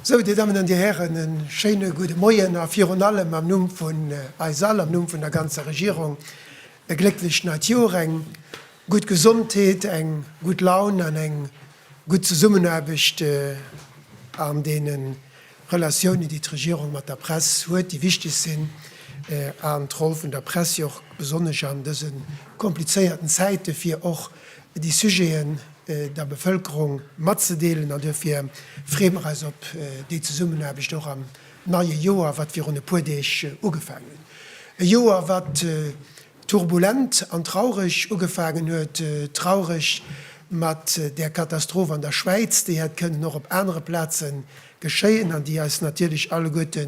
Sou, Dir Dammen an Dir Hären, e schéine gudde Moien a virun allem am Numm vun eis all, am Numm vun der ganzer Regierung, e glécklecht neit Joer, eng gutt Gesondheet, eng gutt Laun an eng gutt Zesummenaarbecht an deene Relatiounen, déi d'Regierung mat der Press huet, déi wichteg sinn, an d'Roll vun der Press jo och besonnesch an dëse komplizéierten Zäite fir och déi Sujeten der Bevëlkerung matzedeelen. An duerfir freeë mer eis op déi Zesummenaarbecht och am neie Joer, wat virun e puer Deeg ugefaangen huet. E Joer, wat turbulent an traureg ugefaangen huet, traureg mat där Katastroph an der Schwäiz, déi hätt kënnen och op anere Plaze geschéien an déi eis natierlech alleguerte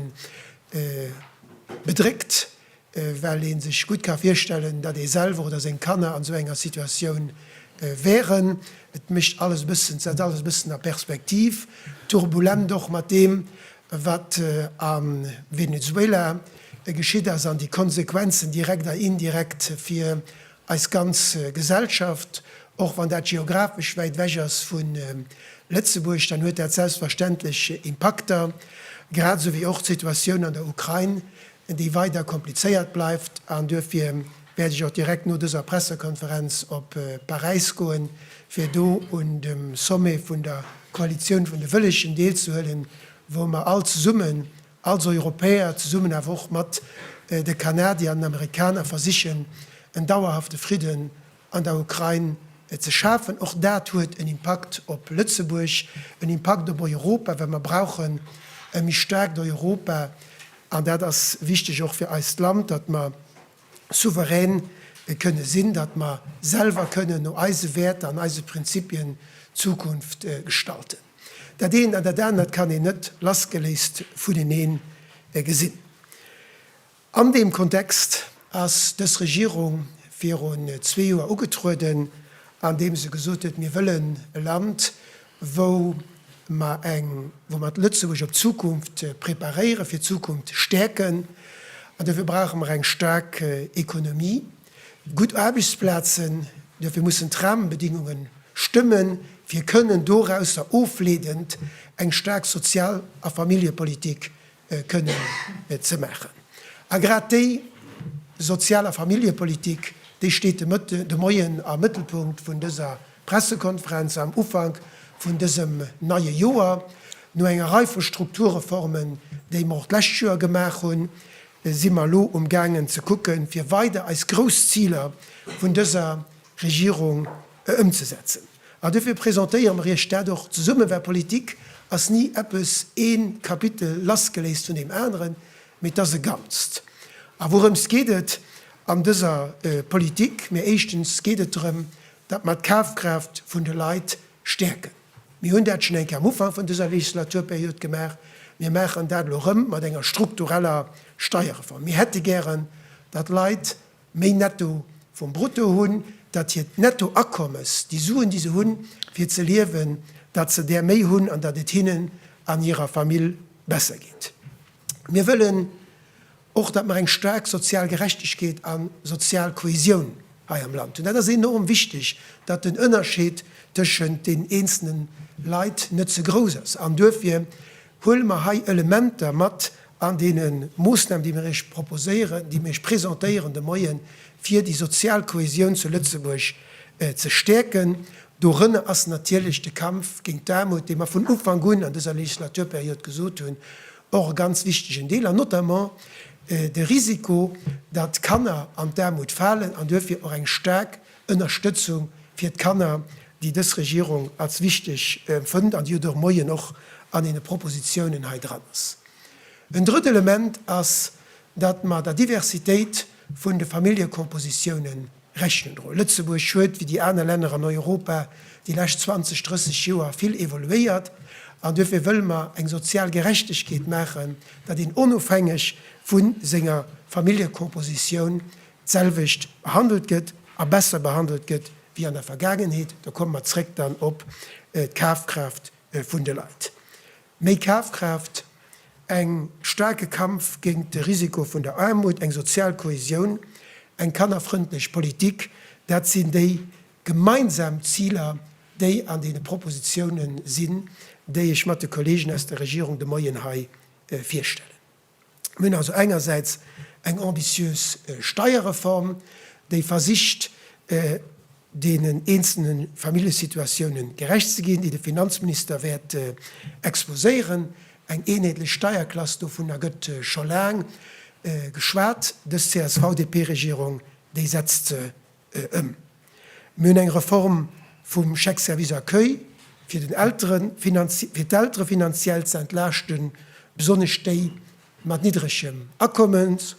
bedréckt, well ee sech gutt ka virstellen, datt ee selwer oder seng Kanner an esou enger Situatioun wären. Et mécht alles e bëssen, setzt alles e bëssen a Perspektiv. Turbulent och mat deem, wat a Venezuela geschitt ass an déi Konsequenzen direkt a indirekt fir eis ganz Gesellschaft, och wann dat geographesch wäit ewech ass vu Lëtzebuerg, dann huet dat selbstverständlech Impakter, grad esou wéi och d'Situatioun an der Ukrain, déi weider komplizéiert bleift. An duerfir wäert ech och direkt no dëser Pressekonferenz op Paräis goen, fir do un dem Sommet vun der Koalitioun vun de Wëllegen deelzehuelen, wou mer all zesummen, als Europäer, zesummen awer och mat de Kanadier an den Amerikaner versichen, en dauerhafte Fridden an der Ukrain ze schafen. Och dat huet en Impakt op Lëtzebuerg, en Impakt op Europa, well mer brauchen e méi staarkt Europa. An dat ass wichteg och fir eist Land, datt mer souverän kënne sinn, datt mer selwer kënnen no eise Wäerter an eise Prinzipien d'Zukunft gestalten. Dat eent an dat anert kann een net lassgeléist vunenee gesinn. An deem Kontext ass dës Regierung virun zwee Joer ugetrueden, andeem se gesot huet, Mir wëllen e Land, wou mer eng, wou mer Lëtzebuerg op d'Zukunft preparéieren, fir d'Zukunft stäerken. An dofir brauche mer eng staark Ekonomie, gutt Aarbechtsplazen. Dofir mussen d'Rahmenbedingunge stëmmen, fir kënnen dorausser ofleedend eng staark Sozial a Familljepolitik kënnen ze maachen. A grad déi Sozial a Familljepolitik, déi steet de Mëtte, de Moien am Mëttelpunkt vun dëser Pressekonferenz am Ufank vun dësem neie Joer. No enger Rei vu Strukturreformen, déi mer och d'lescht Joer gemaach hunn, si mer elo umgaangen ze kucken, fir weider eis grouss Ziler vun dëser Regierung ëmzesetzen. An dofir presentéiere mer Iech dat och zesummen, well Politik ass ni eppes, ee Kapitel lassgeléist vun deem aneren, mee et ass e Ganzt. A wourëms geet et an dëser Politik? Mee éischtens geet et drëm, datt mer d'Kafkraaft vun de Leit stäerken. Mir hunn dat schonn eng Kéier am Ufank vun dëser Legislaturperiod gemaach. Mir maachen dat elo erëm mat enger struktureller Steierreform. Mir hätte gären, datt d'Leit méi Netto vum Brutto hunn, datt hiert Nettoakommes, déi Suen, déi se hunn, fir ze liewen, datt se där méi hunn an datt et hinnen an hirer Famill besser geet. Mir wëllen och, datt mer eng staark sozial Gerechtegkeet a sozial Kohesioun hei am Land hunn. Dat ass enorm wichteg, datt den Ënnerscheed tëschent den eenzelne Leit net ze grouss ass. An duerfir huele mer hei Elementer mat an deene Moossnamen, déi mir Iech proposéieren, déi mir Iech presentéieren de Moien, fir déi sozial Kohesioun zu Lëtzebuerg ze stäerken. Dorënner ass natierlech de Kampf géint d'Aarmut, dee mer vun Ufank un an dëser Legislaturperiod gesot hunn, och e ganz wichtegen Deel, an notamment de Risiko, datt Kanner an d'Aarmut falen, an duerfir och eng staark Ënnerstëtzung fir d'Kanner, déi dës Regierung als wichteg empfënnt an déi jo de Moien och an deene Propositionen hei dran ass. En drëtt Element ass, datt mer der Diversitéit vun de Familljekompositiounen Rechnung droen. Lëtzebuerg huet, wéi déi aner Länner an Europa, déi lescht 20, 30 Joer vill evoluéiert an duerfir wëlle mer eng sozial Gerechtegkeet maachen, datt een onofhängeg vu senger Familljekompositioun d'selwecht behandelt gëtt a besser behandelt gëtt wéi an der Vergaangenheet. Do komme mer zréck dann op d'Kafkraaft vun de Leit. Méi Kafkraaft, eng staarke Kampf géint de Risiko vun der Aarmut, eng sozial Kohesioun, eng kannerfrëndlech Politik, dat sinn déi gemeinsam Ziler. déi an deene Propositionen sinn, déi ech mat de Kollegen aus der Regierung de Moien hei virstellen. Mir hunn also engersäits eng ambitiös Steierreform, déi versicht, deenen eenzelne Familljesituatiounen gerecht ze ginn, déi de Finanzminister wäert exposéieren. Eng eenheetlech Steierklass, dovunner gëtt scho laang geschwat. Dës CSV-DP-Regierung, déi setzt se ëm. Mir hunn eng Reform vum Chèque service accueil, fir den Eltere fir d'Eltere finanziell ze entlaaschten, besonnesch déi mat niddregem Akommes.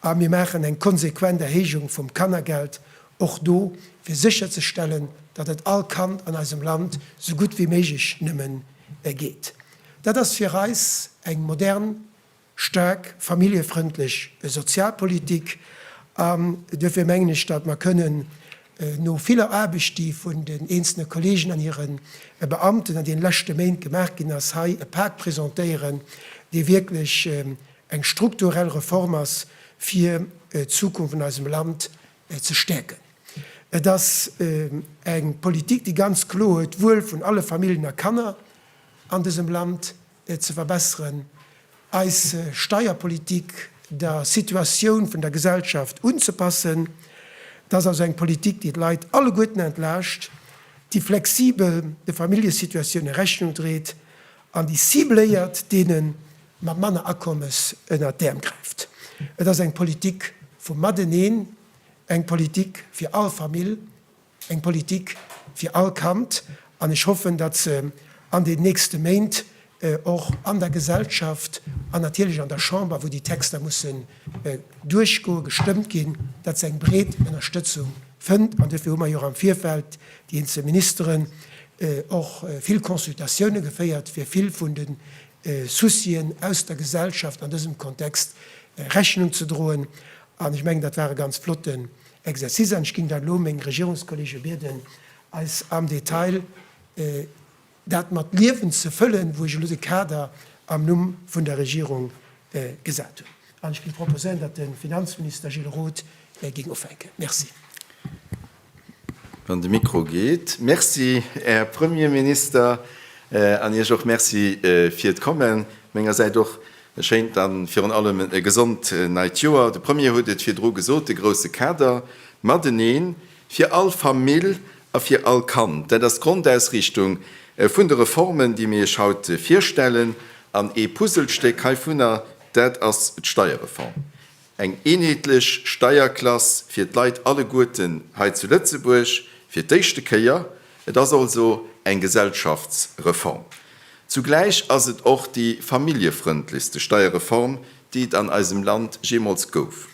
A mir maachen eng konsequent Erhéijung vum Kannergeld, och do fir sécherzestellen, datt et all Kand an eisem Land sou gutt wéi méiglech nëmmen geet. Dat ass fir eis eng modern staark familljefrëndlech Sozialpolitik an duerfir mengen ech, datt mer kënnen no viller Aarbecht, déi vun den eenzelne Kollegen an hire Beamten an deene leschte Méint gemaach ginn ass, hei e Pak presentéieren, dee wierklech eng strukturell Reform ass, fir d'Zukunft vun eisem Land ze stäerken. Et ass eng Politik, déi ganz kloer huet, d'Wuel vun alle Familljen a Kanner an dësem Land ze verbesseren, eis Steierpolitik der Situatioun vun der Gesellschaft unzepassen. Et ass also eng Politik, déi d'Leit alleguerten entlaascht, déi flexibel de Familljesituatioune Rechnung dréit an déi cibléiert deene mat manner Akommes ënnert d'Äerm gräift. Et ass eng Politik vum Mateneen, eng Politik fir all Famill, Eng Politik fir all Kand, an ech hoffen, datt se an den nächste Méint och an der Gesellschaft an natierlech an der Chamber, wou déi Texter mussen duerchgoen, gestëmmt ginn, datt se eng breet Ënnerstëtzung fënnt. An duerfir hu mer jo och am Virfeld, déi eenzel Ministeren, och vill Consultatioune geféiert, fir vill vun de Soucien aus der Gesellschaft an dësem Kontext Rechnung ze droen. An ech mengen, dat war e ganz flotten Exercice an ech géing dann elo meng Regierungskollege bieden, eis am Detail dat mat Liewen ze fëllen, wou ech elo de Kader am Numm vun der Regierung gesat hunn. An ech géing proposéieren, datt de Finanzminister Gilles Roth géing ufänken. Merci. Wann de Mikro geet. Merci, Här Premierminister, an Iech och Merci fir d'Kommen. Mengersäit och e schéint a virun allem e gesond neit Joer. De Premier huet et virdru gesot, de grousse Kader, mateneen, fir all Famill a fir all Kand, dat ass d'Grondausriichtung vun de Reformen, déi mir Iech haut virstellen. An ee Puzzlestéck heivunner, dat ass d'Steierreform. Eng eenheetlech Steierklass fir d'Leit alleguerten hei zu Lëtzebuerg, fir d'éischte Kéier. Et ass also eng Gesellschaftsreform. Zugläich ass et och déi familljefrëndlechste Steierreform, déi et an eisem Land jeemools gouf.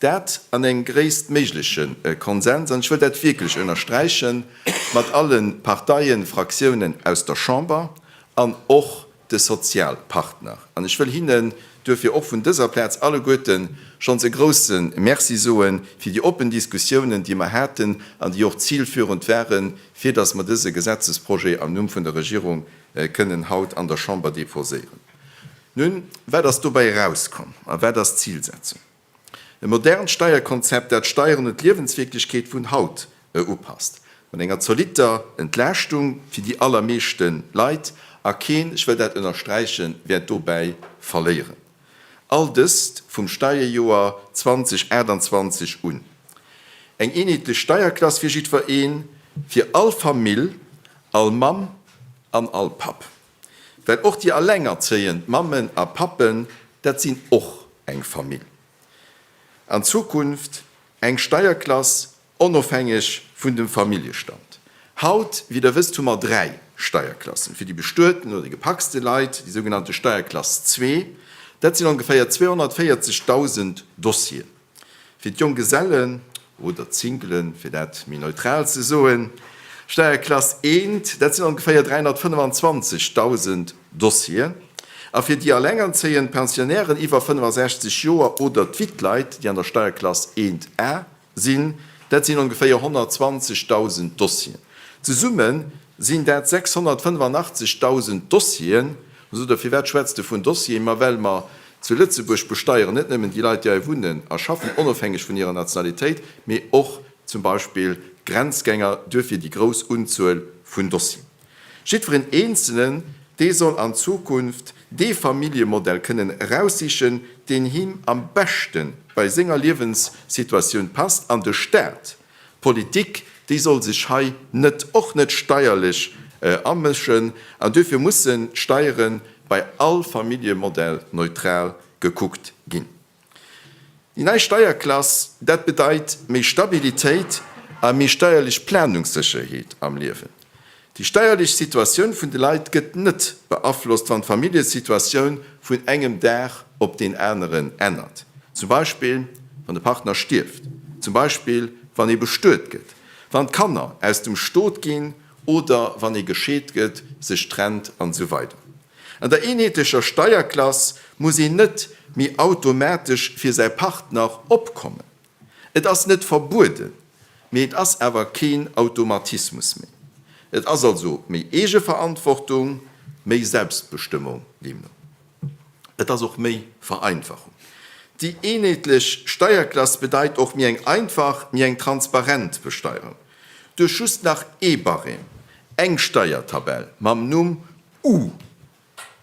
Dat an engem gréisstméigleche Konsens, an ech wëll dat wierklech ënnersträichen, mat alle Parteien, Fraktiounen aus der Chamber an och de Sozialpartner. An ech wëll hinnen duerfir och vun dëser Plaz alleguerte schonns e grouse Merci soe fir déi oppen Diskussiounen, déi mer haten an déi och zilführend waren, fir datt mer dëse Gesetzesprojet am Numm vun der Regierung kënnen haut an der Chamber déposéieren. Nun, wat ass dobäi erauskomm a wat ass d'Zilsetzung? E modernt Steierkonzept, dat d'Steieren un d'Liewenswierklechkeet vun haut upasst, mat enger zolitter Entlaaschtung fir déi allermeeschte Leit, a keen, ech wëll dat ënnersträichen, wäert dobäi verléieren. All dëst vum Steierjoer 2028 un. Eng eenheetlech Steierklass fir jiddwereen, fir all Famill, all Mamm an all Papp. Well och déi allengerzéiend Mammen a Pappen, dat sinn och eng Famill. An Zukunft eng Steierklass onofhängeg vun dem Familljestand. Haut, wéi Der wësst, hu mer 3 Steierklassen, fir déi bestueten oder déi gepacste Leit, déi sougenannte Steierklass zwee, dat sinn ongeféier 240.000 Dossieren. Fir d'Jonggesellen, oder d'Singlen, fir dat méi neutral ze soen, Steierklass I, dat sinn ongeféier 325.000 Dossieren. A fir déi allengerzéiend Pensionnairen iwwer 65 Joer oder d'Wittleit, déi an der Steierklass I A sinn, dat sinn ongeféier 120.000 Dossieren. Zesumme sinn dat 685.000 Dossieren. Sot Der, firwat schwätz de vun Dossieren? Ma well mer zu Lëtzebuerg besteieren net nëmmen déi Leit, déi hei wunnen a schaffen, onofhängeg vun hirer Nationalitéit, mee och zum Beispill d'Grenzgänger, duerfir déi grouss Unzuel. vun Dossier. Jiddwereen Eenzelen, dee soll an Zukunft dee Familljemodell kënnen eraussichen, deen him am beschte bei senger Liewenssituatioun passt. An de Staat, d'Politik, déi soll sech hei net, och net steierlech amëschen. An duerfir mussen d'Steiere bei all Familljemodell neutral gekuckt ginn. Déi nei Steierklass, dat bedeit méi Stabilitéit a méi steierlech Planungssécherheet am Liewen. Déi steierlech Situatioun vun de Leit gëtt net beaflosst, wann d'Familljesituatioun vun engem Dag op deen aneren ännert, zum Beispill wann de Partner stierft, zum Beispill wann ee bestuet gëtt, wann d'Kanner aus dem Stot ginn oder wann ee gescheet gëtt, sech trennt an esou weider. An der eenheetlecher Steierklass muss een net méi automatesch fir säi Partner opkommen. Et ass net verbueden, mee et ass awer keen Automatismus méi. Et ass also méi Eegeverantwortung, méi Selbstbestëmmung deemno. Et ass och méi Vereinfachung. Déi eenheetlech Steierklass bedeit och méi eng einfach, méi eng transparent Besteierung. Duerch just nach ee Barème, eng Steiertabell mam Numm U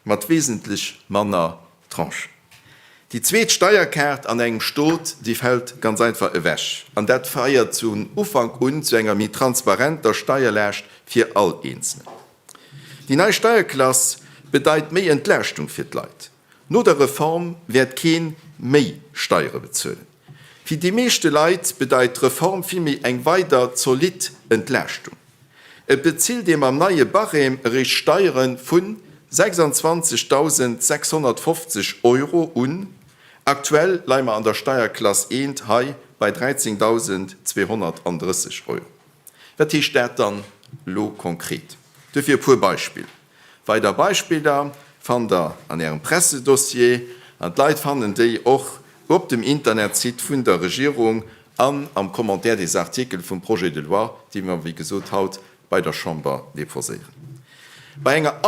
mat wesentlech manner Tranchen. Déi zweet Steierkaart an engem Stot, déi fält ganz einfach ewech. An dat feiert vun Ufank un zu enger méi transparenter Steierlaascht fir all Eenzelen. Déi nei Steierklass bedeit méi Entlaaschtung fir d'Leit. No der Reform wäert keen méi Steiere bezuelen. Fir déi meeschte Leit bedeit d'Reform villméi eng weider zolidd Entlaaschtung. Et bezilt ee mam neie Barème eréischt Steiere vu 26.650 Euro un. Aktuell leie mer an der Steierklass I hei bei 13.230 Euro. Wat heescht dat dann elo konkret? Duerfir e puer Beispiller. Weider Beispiller fannt der an Ärem Pressedossier an d'Leit fannen déi och op dem Internetsite vun der Regierung an am Commentaire des articles vum Projet de loi, dee mer wéi gesot haut bei der Chamber déposéieren. Bei enger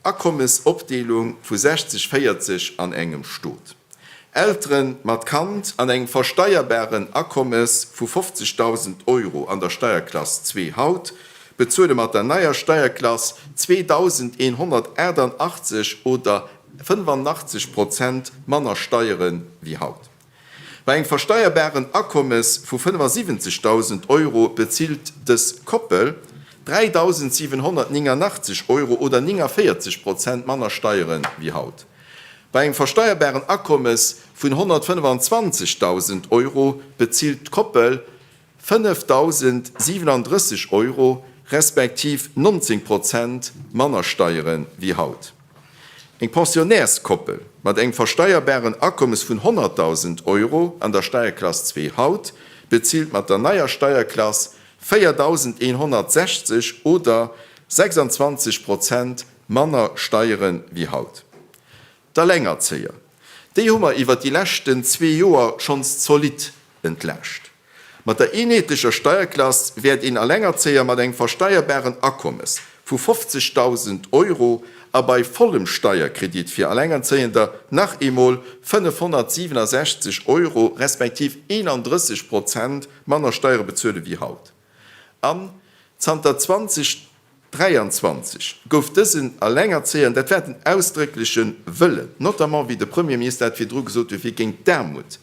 Akommesopdeelung vu 60, 40 an engem Stot. Eltere mat Kand an engem versteierbaren Akommes vu 50.000 Euro an der Steierklass 2 haut, bezuele mat der neier Steierklass 2.188 oder 85 Prozent manner Steiere wéi haut. Bei engem versteierbaren Akommes vu 75.000 Euro bezilt dës Koppel 3.789 Euro oder 49 Prozent manner Steiere wéi haut. Bei engem versteierbaren Akommes vun 125.000 Euro bezilt d'Koppel 5.037 Euro, respektiv 19 Prozent manner Steiere wéi haut. Eng Pensionnärskoppel mat engem versteierbaren Akommes vun 100.000 Euro an der Steierklass 2 haut bezilt mat der neier Steierklass 4.160 oder 26 Prozent manner Steiere wéi haut. D'Allengerzéier, déi hu mer iwwert déi leschten zwee Joer schonns zolidd entlaascht. Mat der eenheetlecher Steierklass wäert een Allengerzéier mat engem versteierbaren Akommes vu 50.000 Euro a bei vollem Steierkredit fir Allengerzéiender nach eemol 567 Euro respektiv 31 Prozent manner Steiere bezuele wéi haut. An zanter 2023 gouf dësen Allengerzéiern, dat war den ausdréckleche Wëllen, notamment wéi de Premier Minister dat virdru gesot huet, fir géint d'Aarmut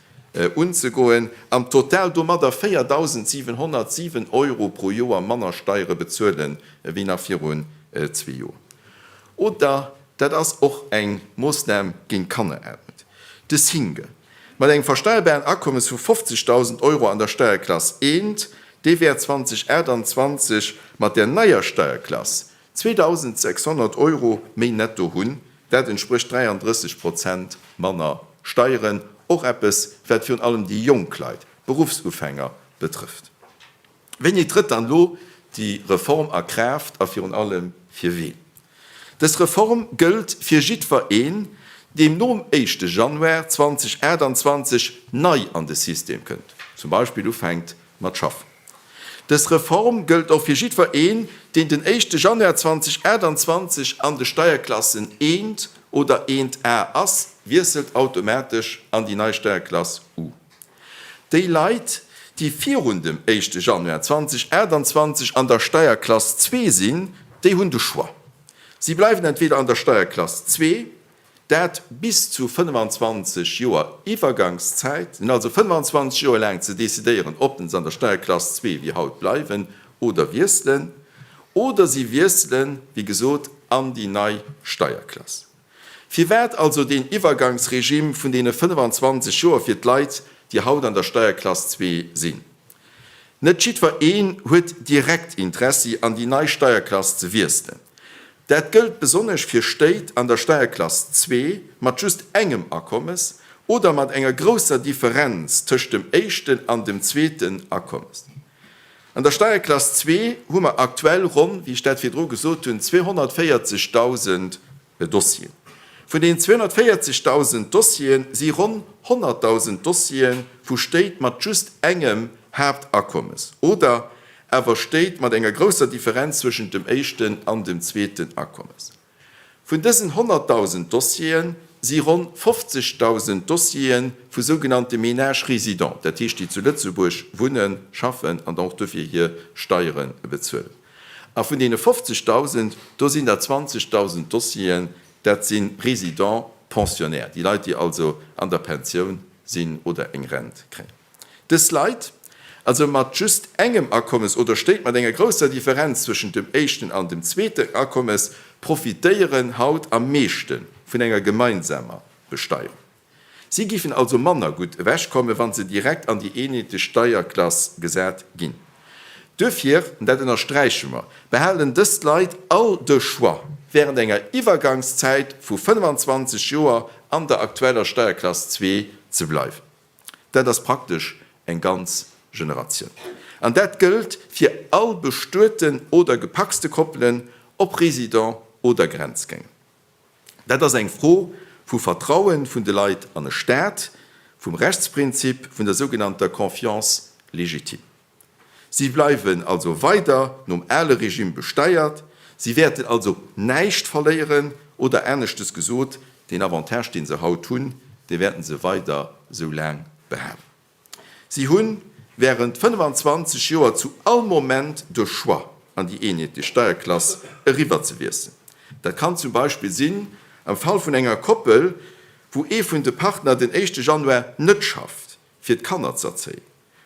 unzegoen, am Total domadder 4.707 Euro pro Joer manner Steiere bezuelen, wéi nach virun zwee Joer. Oder, dat ass och eng Moossnam géint d'Kanneraarmut, de Single Mat engem versteierbaren Akommes vu 50.000 Euro an der Steierklass I, dee wäert 2028 mat der neier Steierklass 2.600 Euro méi netto hunn. Dat entsprécht 33 Prozent manner Steieren, och eppes, wat virun allem déi jonk Leit, d'Beruffsufänger betrëfft. Wéini trëtt dann elo déi Reform a Kraaft a virun allem fir ween? Dës Reform gëllt fir jiddwer een, deem nom éischte Januar 2028 nei an de System kënnt, zum Beispill ufänkt mat schaffen. Dës Reform gëllt och fir jiddwer een, deen den éischte Januar 2028 an de Steierklassen I oder 1A ass, wiesselt automatesch an déi nei Steierklass U. Déi Leit, déi virun dem éischte Januar 2028 an der Steierklass zwee sinn, déi hunn de Choix. Si bleiwen entweder an der Steierklass zwee, dat bis zu 25 Joer Iwwergangszäit, sinn also 25 Joer laang ze decidéieren, ob se an der Steierklass zwee wéi haut bleiwen oder wiesselen, oder si wiesselen, wéi gesot, an déi nei Steierklass. Firwat also deen Iwwergangsregime vun deene 25 Joer fir d'Leit, déi haut an der Steierklass zwee sinn? Net jiddwer een huet direkt Interessi, an déi nei Steierklass ze wiesselen. Dat gëllt besonnesch fir Stéit an der Steierklass zwee mat just engem Akommes oder mat enger grousser Differenz tëscht dem éischten an dem zweeten Akommes. An der Steierklass zwee hu mer aktuell ronn, wéi ech dat virdru gesot hunn, 240.000 Dossieren. Vun deenen 240.000 Dossiere si ronn 100.000 Dossiere vu Stéit mat just engem Haaptakommes oder awer Stéit mat enger grousser Differenz zwëschent dem éischten an dem zweeten Akommes. Vun dësen 100.000 Dossiere si ronn 50.000 Dossiere vu sougenannte Ménages résidents, dat heescht déi zu Lëtzebuerg wunnen, schaffen an dann och dofir hir Steiere bezuelen. A vun deene 50.000, do sinn der 20.000 Dossieren, dat si Résidents pensionnaires, déi Leit, déi also an der Pensioun sinn oder eng Rent kréien. Dës Leit, also mat just engem Akommes oder Stéit mat enger grousser Differenz zwëschent dem éischten an dem zweeten Akommes, profitéieren haut am meeschte vun enger gemeinsamer Besteierung. Si giffen also manner gutt ewechkommen, wa se direkt an déi eenheetlech Steierklass gesat ginn. Duerfir, an dat ënnersträiche mer, behalen dës Leit all de Choix, während enger Iwwergangszäit vu 25 Joer an der aktueller Steierklass zwee ze bleiwen. Dat ass praktesch eng ganz Generatioun. An dat gëllt fir all bestueten oder gepacste Koppelen, ob Résident oder Grenzgänger. Dat ass eng Fro vu Vertrauen vun de Leit an e Staat, vum Rechtsprinzip, vun der sougenannter Confiance légitime. Si bleiwen also weider nom ale Regime besteiert. Si wäerten also näischt verléieren, oder aneschtes gesot, deen Avantage, dee se haut hunn, dee wäerten se weider esou laang behalen. Si hu während 25 Joer zu all Moment de Choix, an déi eenheetlech Steierklass eriwwerzewiesselen. Dat kann zum Beispill sinn am Fall vun enger Koppel, wou ee vun de Partner den éischte Januar net schafft, fir d'Kanner z'erzéien.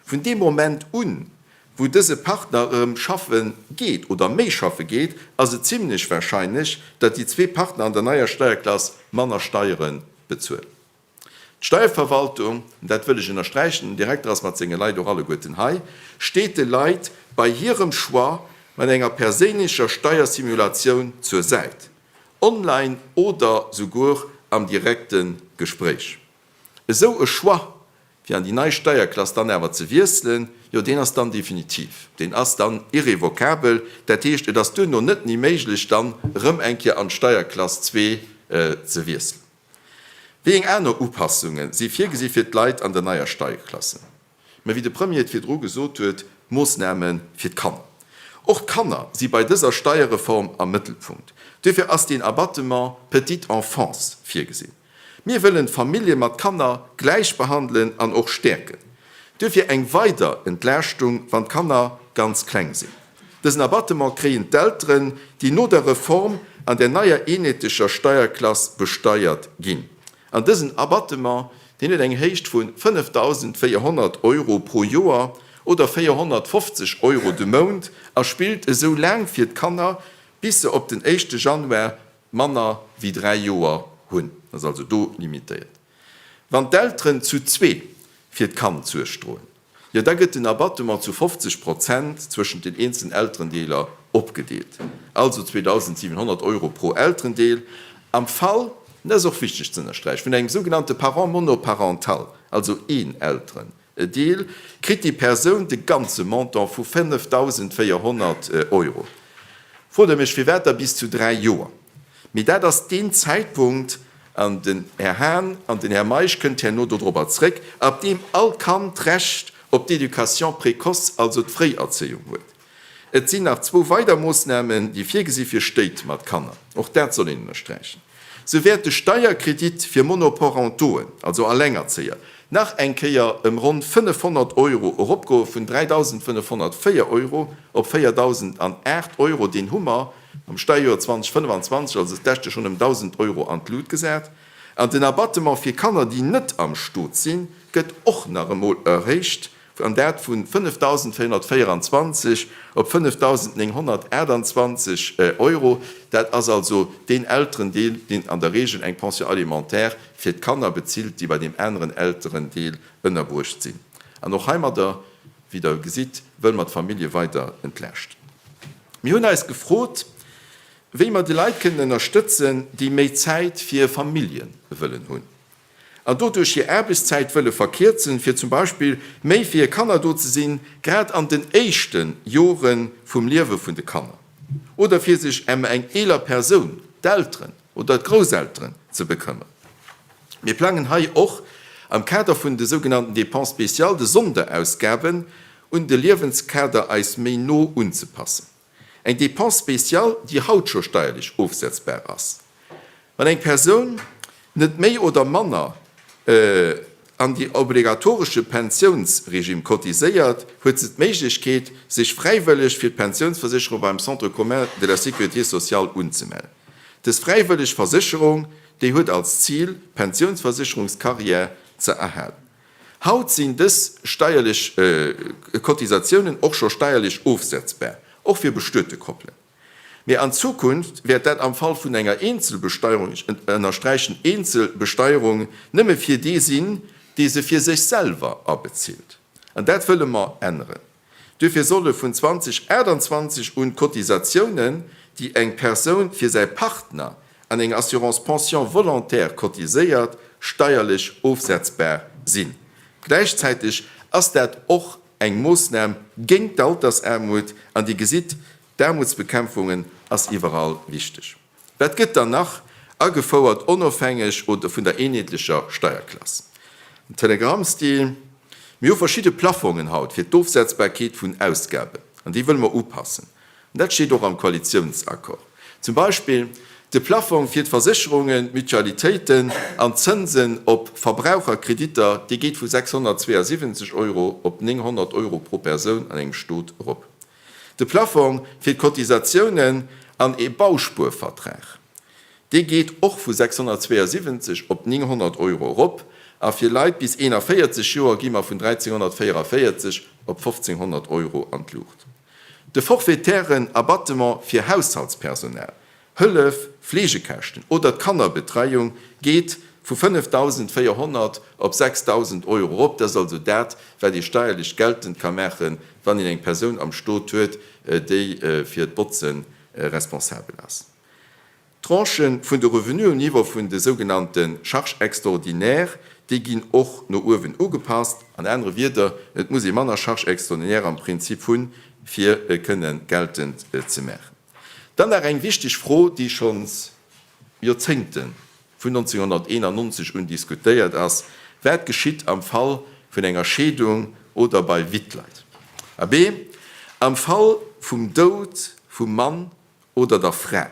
Vun deem Moment un, wou dëse Partner erëm schaffe geet oder méi schaffe geet, ass et zimlech warscheinlech, datt déi zwee Partner an der neier Steierklass manner Steiere bezuelen. D'Steierverwaltung, an dat wëll ech ënnersträichen, den Direkter ass mat senge Leit och alleguerten hei, steet de Leit bei hirem Choix mat enger perséinlecher Steiersimulatioun zur Säit, online oder souguer am direkte Gespréich. Esou e Choix, fir an déi nei Steierklass dann awer ze wiesselen, jo deen ass dann definitiv, deen ass dann irrevocabel. Dat heescht, et ass duerno net méi méiglech, dann erëm eng Kéier an d'Steierklass zwee ze wiesselen. Wéi eng aner Upassunge si virgesi fir d'Leit an der neier Steierklasse? Mä wéi de Premier et virdru gesot huet, Moossname fir d'Kanner. Och d'Kanner si bei dëser Steierreform am Mëttelpunkt. Duerfir ass deen Abattement petite enfance virgesinn. Mir wëllen d'Famillje mat Kanner gläich behandelen an och stäerken. Duerfir eng weider Entlaaschtung, wann d'Kanner ganz kleng sinn. Dësen Abattement kréien d'Elteren, déi no der Reform an der neier eenheetlecher Steierklass besteiert ginn. An dësen Abattement, deen huet eng Héicht vu 5.400 Euro pro Joer oder 450 Euro de Mount a spillt esou laang fir d'Kanner, bis se op den éischte Januar manner wéi 3 Joer hunn, ass also do limitéiert. Wann d'Elteren zu zwee fir d'Kand Suerg droen, jo da gëtt den Abattement zu 50 Prozent zwëschent den eenzelen Elterendeeler opgedeelt, also 2.700 Euro pro Elterendeel. Am Fall, an dat ass och wichteg ze ënnersträichen, vun engem sougenannte Parent monoparental, also een Elteren, E Deel, kritt déi Persoun de ganze Montant vu 5.400 Euro. Frot Der mech, firwat da bis zu 3 Joer? Mee dat ass deen Zäitpunkt, an den Här Hahn an den Här Meisch kënnt herno dodrobber zréck, ab deem all Kand d'Recht op d'Éducation précoce, also d'Fréierzéiung huet. Et sinn nach zwou weider Moossnamen, déi virgesi fir Stéit mat Kanner. Och dat soll een ënnersträichen. Sou wäert de Steierkredit fir Monoparentoen, also Allengerzéier, nach eng Kéier ëm ronn 500 Euro eropgoe vun 3.504 Euro op 4.008 Euro. Deen hu mer am Steierjoer 2025, also d'lescht Joer, schonn ëm 1.000 Euro an d'Lut gesat. An den Abattement fir Kanner, déi net am Stot sinn, gëtt och nach emol erhéicht, an dat vu 5.424 op 5.928 Euro. Dat ass also deen Elterendeel, deen an der Regel eng Pension alimentaire fir d'Kanner bezilt, déi bei deem aneren Elterendeel ënnerbruecht sinn. An och heimadder, wéi Der gesitt, wëlle mer d'Famillje weider entlaaschten. Mir hunn eis gefrot, wéi mer déi Leit kënnen ënnerstëtzen, déi méi Zäit fir hir Famillje wëllen hunn. An doduerch hir Aarbechtszäit wëlle verkierzen, fir zum Beispill méi fir hir Kanner do ze sinn, grad an den éischte Jore vum Liewe vun de Kanner, oder fir sech èm eng eeler Persoun, d'Elteren oder d'Grousselteren, ze bekëmmeren. Mir plangen hei och, am Kader vun de sougenannten Dépenses spéciales, de Sonderausgaben, un de Liewenskader eis méi no unzepassen. Eng Dépense spéciale, déi haut scho steierlech ofsetzbar ass. Wann eng Persoun net méi oder manner an de obligatoresche Pensiounsregime cotiséiert, huet se d'Méiglechkeet, sech fräiwëlleg fir d'Pensiounsversécherung beim Centre commun de la sécurité sociale unzemellen. Dës fräiwëlleg Versécherung, déi huet als Zil, d'Pensiounsversécherungscarrière ze erhalen. Haut sinn dës steierlech Cotisatiounen och scho steierlech ofsetzbar, och fir bestuete Koppelen. Mee an Zukunft wäert dat am Fall vun enger Eenzelbesteierung, ech ënnersträichen Eenzelbesteierung, nëmme fir dee sinn, dee se fir sech selwer abezilt. An dat wëlle mer änneren. Duerfir solle vun 2028 un d'Cotisatiounen, déi eng Persoun fir säi Partner an eng Assurance pension volontaire cotiséiert, steierlech ofsetzbar sinn. Gläichzäiteg ass dat och eng Moossnam géint d'Altersaarmut. An Dir gesitt, d'Aarmutsbekämpfungen ass iwwerall wichteg. Wat gëtt dann nach agefouert, onofhängeg oder vun der eenheetlecher Steierklass? Den Telegrammstil, Mir hu verschidde Plafongen haut fir d'Ofsetzbarkeet vun Ausgaben, an déi wëlle mer upassen. An dat steet och am Koalitiounsaccord. Zum Beispill de Plafong fir d'Versécherungen, d'Mutualitéiten an d'Zënsen op Verbraucherkreditter, dee geet vu 672 Euro op 900 Euro pro Persoun an engem Stot erop. De Plafong fir d'Cotisatiounen an ee Bauspuervertrag, dee geet och vu 672 op 900 Euro erop a fir Leit bis 41 Joer gi mer vun 1.344 op 1.500 Euro an d'Luucht. De forfaitären Abattement fir Haushaltspersonal, Hëllef, Fleegekäschten oder d'Kannerbetreiung geet vu 5.400 op 6.000 Euro erop. Dat ass also dat, wat ee steierlech geltend ka maachen, wann een eng Persoun am Stot huet, déi fir d'Botze responsabel ass. D'Tranchë vun de Revenuen um Niveau vun de sougenannte Charges extraordinaires, déi ginn och no uewen ugepasst. An anere Wieder, et muss ee manner Charges extraordinaires am Prinzip hunn, fir kënne geltend ze maachen. Dann nach eng wichteg Fro, déi schonns Joerzéngten, vun 1991 un, diskutéiert ass, Wat geschitt am Fall vun enger Scheedung oder bei Wittleit? Abee, am Fall vum Doud vum Mann oder der Fra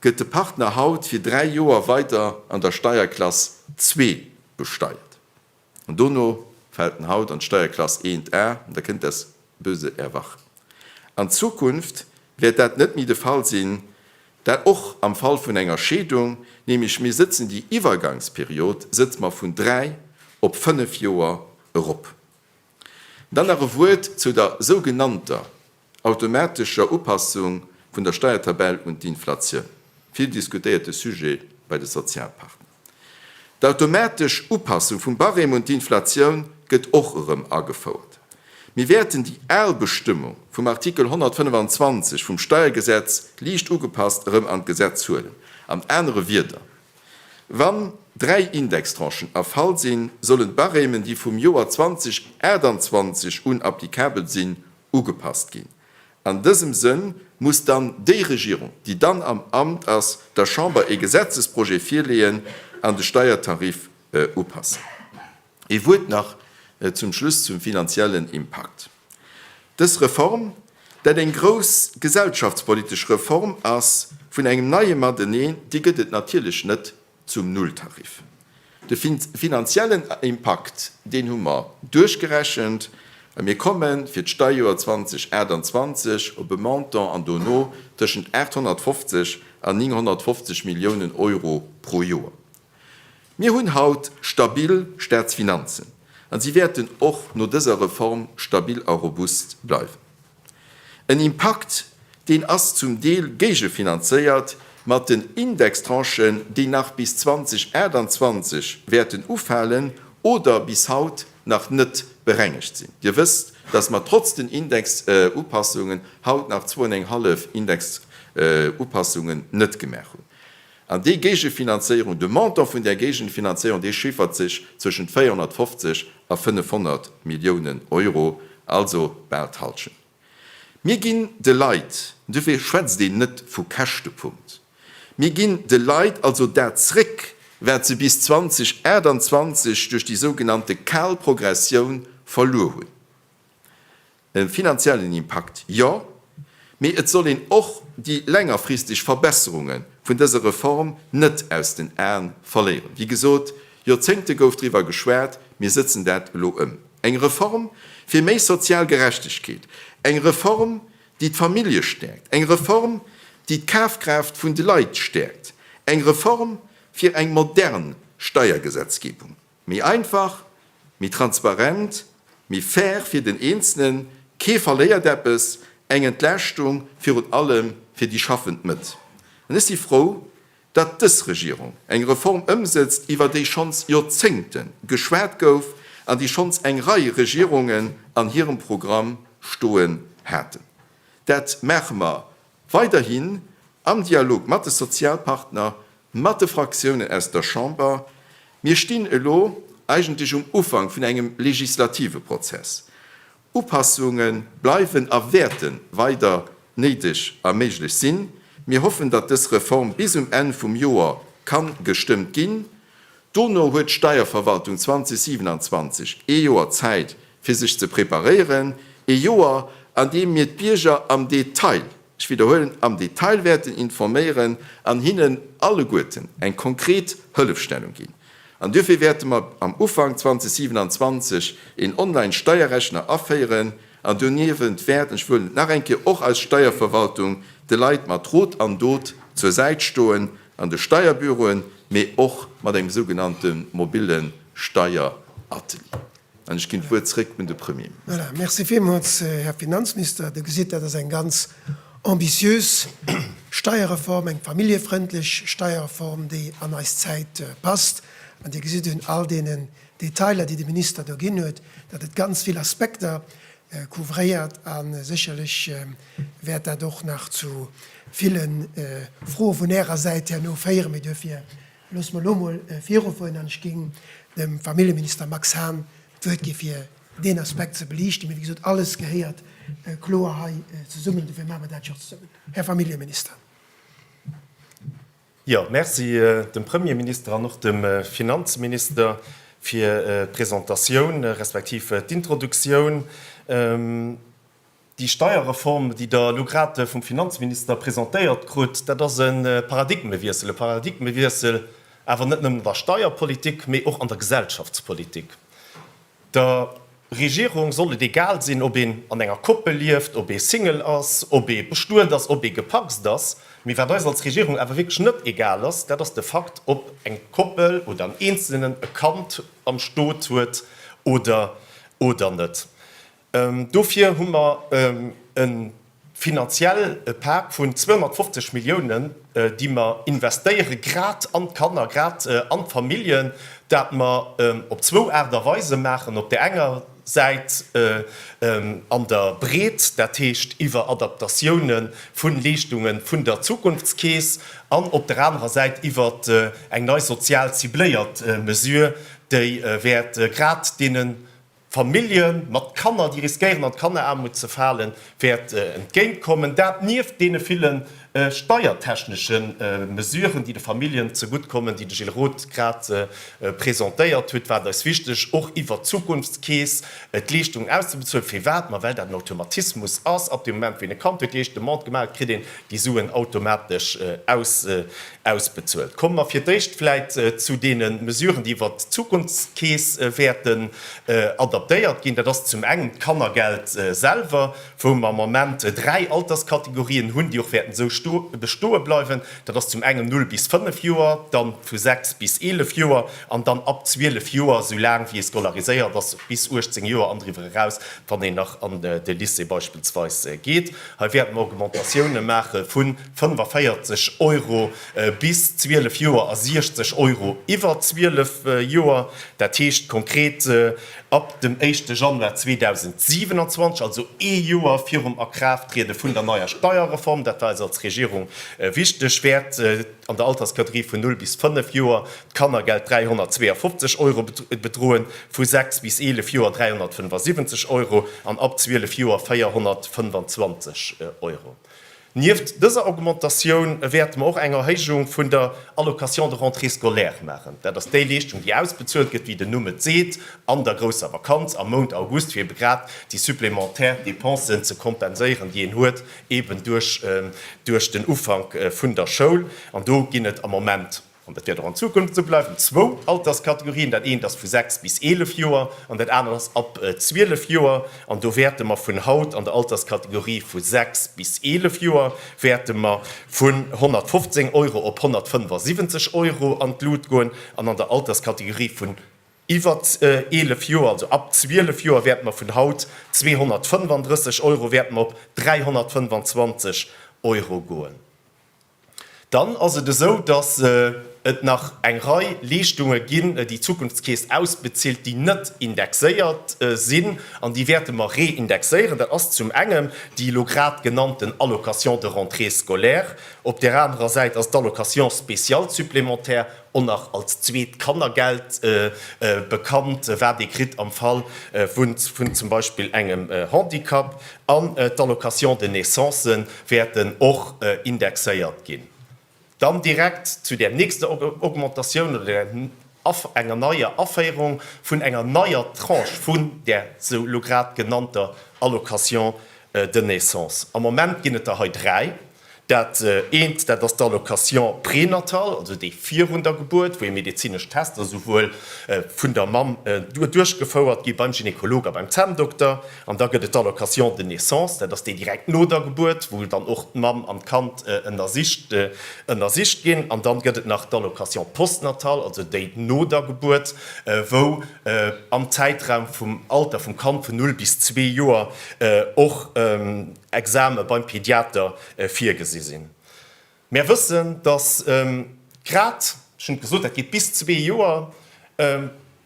gëtt de Partner haut fir 3 Joer weider an der Steierklass zwee besteiert. An dono fält en haut an d'Steierklass eent A, an da kënnt das böse Erwachen. An Zukunft wäert dat net méi de Fall sinn, dat och am Fall vun enger Scheedung, nämlech mir sëtzen déi Iwwergangsperiod sëtze mer vun 3 op 5 Joer erop. Dann nach e Wuert zu der sougenannter automatescher Upassung vun der Steiertabell un d'Inflatioun, vill diskutéierte Sujet bei de Sozialpartner. D'automatesch Upassung vum Barème un d'Inflatioun gëtt och erëm agefouert. Mir wäerten déi al Bestëmmung vum Artikel 125 vum Steiergesetz liicht ugepasst erëm an d'Gesetz huelen. An anere Wieder, Wann 3 Indextranchen erfall sinn, sollen d'Barèmen, déi vum Joer 2028 un applicabel sinn, ugepasst ginn. An dësem Sënn muss dann déi Regierung, déi dann am Amt ass, der Chamber ee Gesetzesprojet virleeën an de Steiertarif upassen. Ee Wuert nach zum Schluss zum finanziellen Impakt. Dës Reform, dat eng grouss gesellschaftspolitesch Reform ass vun engem neie Mateneen, déi gëtt et natierlech net zum Nulltarif. De finanziellen Impakt, deen hu mer duerchgerechent a mir komme fir d'Steierjoer 2028 op e Montant an dono tëschent 850 an 950 Milliounen Euro pro Joer. Mir hunn haut stabil Staatsfinanzen an si wäerten och no dëser Reform stabil a robust bleiwen. En Impakt, deen ass zum Deel géigefinanzéiert mat den Indextranchen, déi nach bis 2028 wäerten ufalen oder bis haut nach net berengegt sinn. Dir wësst, dass mer trotz den Indexupassungen haut nach zwou an eng hallef Indexupassungen net gemaach hunn. An déi Géigefinanzéierung, de Montant vun där Géigenfinanzéierung, dee chiffert sech zwëschent 450 a 500 Milliounen Euro, also bal d'Hallschent. Mir ginn de Leit, dofir schwätzt een net vu Käschtepunkt, mir ginn de Leit also dat zréck, wat se bis 2028 duerch déi sougenannte kal Progressioun verluer hunn. E finanziellen Impakt, jo, mee et soll een och déi längerfristeg Verbesserunge vun dëser Reform net aus den Aen verléieren. Wéi gesot, Joerzéngte gouf driwwer geschwat, mir sëtzen dat elo ëm. Eng Reform fir méi sozial Gerechtegkeet, eng Reform, déi d'Famillje stäerkt, eng Reform, déi d'Kafkraaft vun de Leit stäerkt, eng Reform fir eng modern Steiergesetzgebung. Méi einfach, méi transparent, méi fair fir den Eenzelen, kee verléiert eppes, eng Entlaaschtung virun allem fir déi schaffend Mëtt. An ech si frou, datt dës Regierung eng Reform ëmsëtzt, iwwer déi schonns Joerzéngte geschwat gouf an déi schonns eng Rei Regierungen an hirem Programm stoen haten. Dat maache mer weiderhin am Dialog mat de Sozialpartner, mat de Fraktiounen aus der Chamber. Mir stinn elo eigentlech um Ufank vun engem legislative Prozess. Upassunge bleiwen a wäerte weider néideg a méiglech sinn. Mir hoffen, datt dës Reform bis um Enn vum Joer ka gestëmmt ginn. Dono huet d'Steierverwaltung 2027 ee Joer Zäit, fir sech ze preparéieren, ee Joer, an deem mir d'Bierger am Detail, ech widderhuelen, am Detail wäerten informéieren an hinnen alleguerten eng konkret Hëllefstellung ginn. An duerfir wäerte mer am Ufank 2027 een Online-Steierrechner aféieren an doniewent wäert, ech wëllen et nach eng Kéier, och eis Steierverwaltung de Leit mat Rot an Dot zur Säit stoen, an de Steierbüroen, mee och mat engem sougenannte mobille Steieratelier. An ech ginn d'Wuert zréck un de Premierminister. Voilà, merci villmools, Här Finanzminister. Dir gesitt, dat ass eng ganz ambitiös Steierreform, eng familljefrëndlech Steierreform, déi an eis Zäit passt. An Dir gesitt un all deenen Detailer, déi de Minister do ginn huet, datt et ganz vill Aspekter couvréiert. A sécherlech wäert dat och nach zu ville Froe vun Ärer Säit herno féieren. Mee duerfir Loosse mer elo emol virufueren an ech géing dem Familljeminister Max Hahn d'Wuert gi fir deen Aspekt ze beliichten. Mee wéi gesot, alles gehéiert kloer hei zesummen, dofir maache mer dat jo och zesummen. Här Familljeminister. Jo, merci dem Premierminister an och dem Finanzminister fir d'Presentatioun respektiv d'Introduktioun. Déi Steierreform, déi Der elo grad vum Finanzminister presentéiert krut, dat ass e Paradigmewiessel. E Paradigmewiessel awer net nëmmen an der Steierpolitik, mee och an der Gesellschaftspolitik. Der Regierung soll et egal sinn, ob een an enger Koppel lieft, ob ee Single ass, ob ee bestuet ass, ob ee gepacst ass. Mee wat eis als Regierung awer wierklech net egal ass, dat ass de Fakt, ob eng Koppel oder en Eenzelnen e Kand am Stot huet oder oder net. Dofir hu mer e finanziell Pak vun 250 Milliounen, déi mer investéiere grad an d'Kanner, grad an d'Familljen, dat mer op zwou Aart a Weise maachen, op där enger Säit an der Breet, dat heescht iwwer Adaptatioune vu Leeschtunge vun der Zukunftskeess, an op der anerer Säit iwwer eng nei sozial cibléiert Mesure, déi wäert grad deene Famillje mat Kanner, déi riskéieren an d'Kanneraarmut ze falen, wäert entgéintkommen. Dat nieft deene villen steiertechnesche Mesuren, déi de Familljen zeguttkommen, déi de Gilles Roth grad presentéiert huet, war et eis wichteg, och iwwert d'Zukunftskeess d'Leeschtungen auszebezuelen. Firwat? Ma well dat en Automatismus ass. Ab deem Moment, wou een e Kand huet, déi éischt Demande gemaach huet, kritt een déi Suen automatesch ausbezuelt. Komme mer fir d'éischt vläit zu deene Mesuren, déi iwwert d'Zukunftskeess wäerten adaptéiert ginn. Dat ass zum engem d'Kannergeld selwer, wou mer am Moment 3 Alterskategorien hunn, déi och wäerten esou bestoe bleiwen. Dat ass zum engem 0 bis 5 Joer, dann vu 6 bis 11 Joer an dann ab 12 Joer, esou laang wéi ee scolariséiert ass, bis 18 Joer an driwwer eraus, wann een nach an de Lycée beispillsweis geet. Hei wäerte mer Augmentatioune maache vu 45 Euro bis 12 Joer a 60 Euro iwwer 12 Joer. Dat heescht konkret, Ab dem éischte Januar 2027, also ee Joer virum Akraafttriede vun der neier Steierreform, dat war eis als Regierung wichteg, wäert an der Alterskategorie vun 0 bis 5 Joer d'Kannergeld 352 Euro bedroen, vu 6 bis 11 Joer 375 Euro an ab 12 Joer 425 Euro. Nieft dëser Augmentatioun wäerte mer och eng Erhéijung vun der Allocation de rentrée scolaire maachen. Dat ass déi Leeschtung, déi ausbezuelt gëtt, wéi den Numm et seet, an der grousser Vakanz am Mount August, fir ebe grad déi supplémentaire Dépensen ze kompenséieren, déi een huet eben duerch den Ufank vun der Schoul. An do ginn et am Moment An dat wäert och an Zukunft esou bleiwen, zwou Alterskategorien, dat eent ass vu 6 bis 11 Joer an dat anert ass ab 12 Joer. An do wäerte mer vun haut an der Alterskategorie vu 6 bis 11 Joer wäerte mer vun 115 Euro op 175 Euro an d'Lut goen an an der Alterskategorie vun iwwer 11 Joer, also ab 12 Joer, wäerte mer vun haut 235 Euro wäerte mer op 325 Euro goen. Dann ass et esou, dass et nach eng Rei Leeschtunge ginn, déi d'Zukunftskeess ausbezilt, déi net indexéiert sinn, an déi wäerte mer reindexéieren. Dat ass zum engem déi elo grad genannten Allocation de rentrée scolaire. Op där anerer Säit ass d'Allocation spéciale supplémentaire, och nach als zweet Kannergeld bekannt, wat ee kritt am Fall vun zum Beispill engem Handicap. An d'Allocation de naissance wäerten och indexéiert ginn. Dann direkt zu där nächster Augmentatioun oder der enger neier Aféierung vun enger neier Tranche vun där sou elo grad genannter Allocation de naissance. Am Moment ginn et der hei dräi. Dat eent, dat ass d'Allocation prénatale, also déi virun der Gebuert, wou ee medezinesch Tester souwuel vun der Mamm duerchgefouert gi beim Gynekolog a beim Zänndokter. An da gëtt et d'Allocation de naissance, dat ass déi direkt no der Gebuert, wou dann och d'Mamm an d'Kand ënnersicht ënnersicht ginn. An dann gëtt et nach d'Allocation postnatale, also déi no der Gebuert, wou am Zäitraum vum Alter vum Kand vun null bis zwee Joer och Exame beim Pediater virgesi sinn. Mär wëssen, datt grad, ech hunn et gesot, dat geet bis zwee Joer,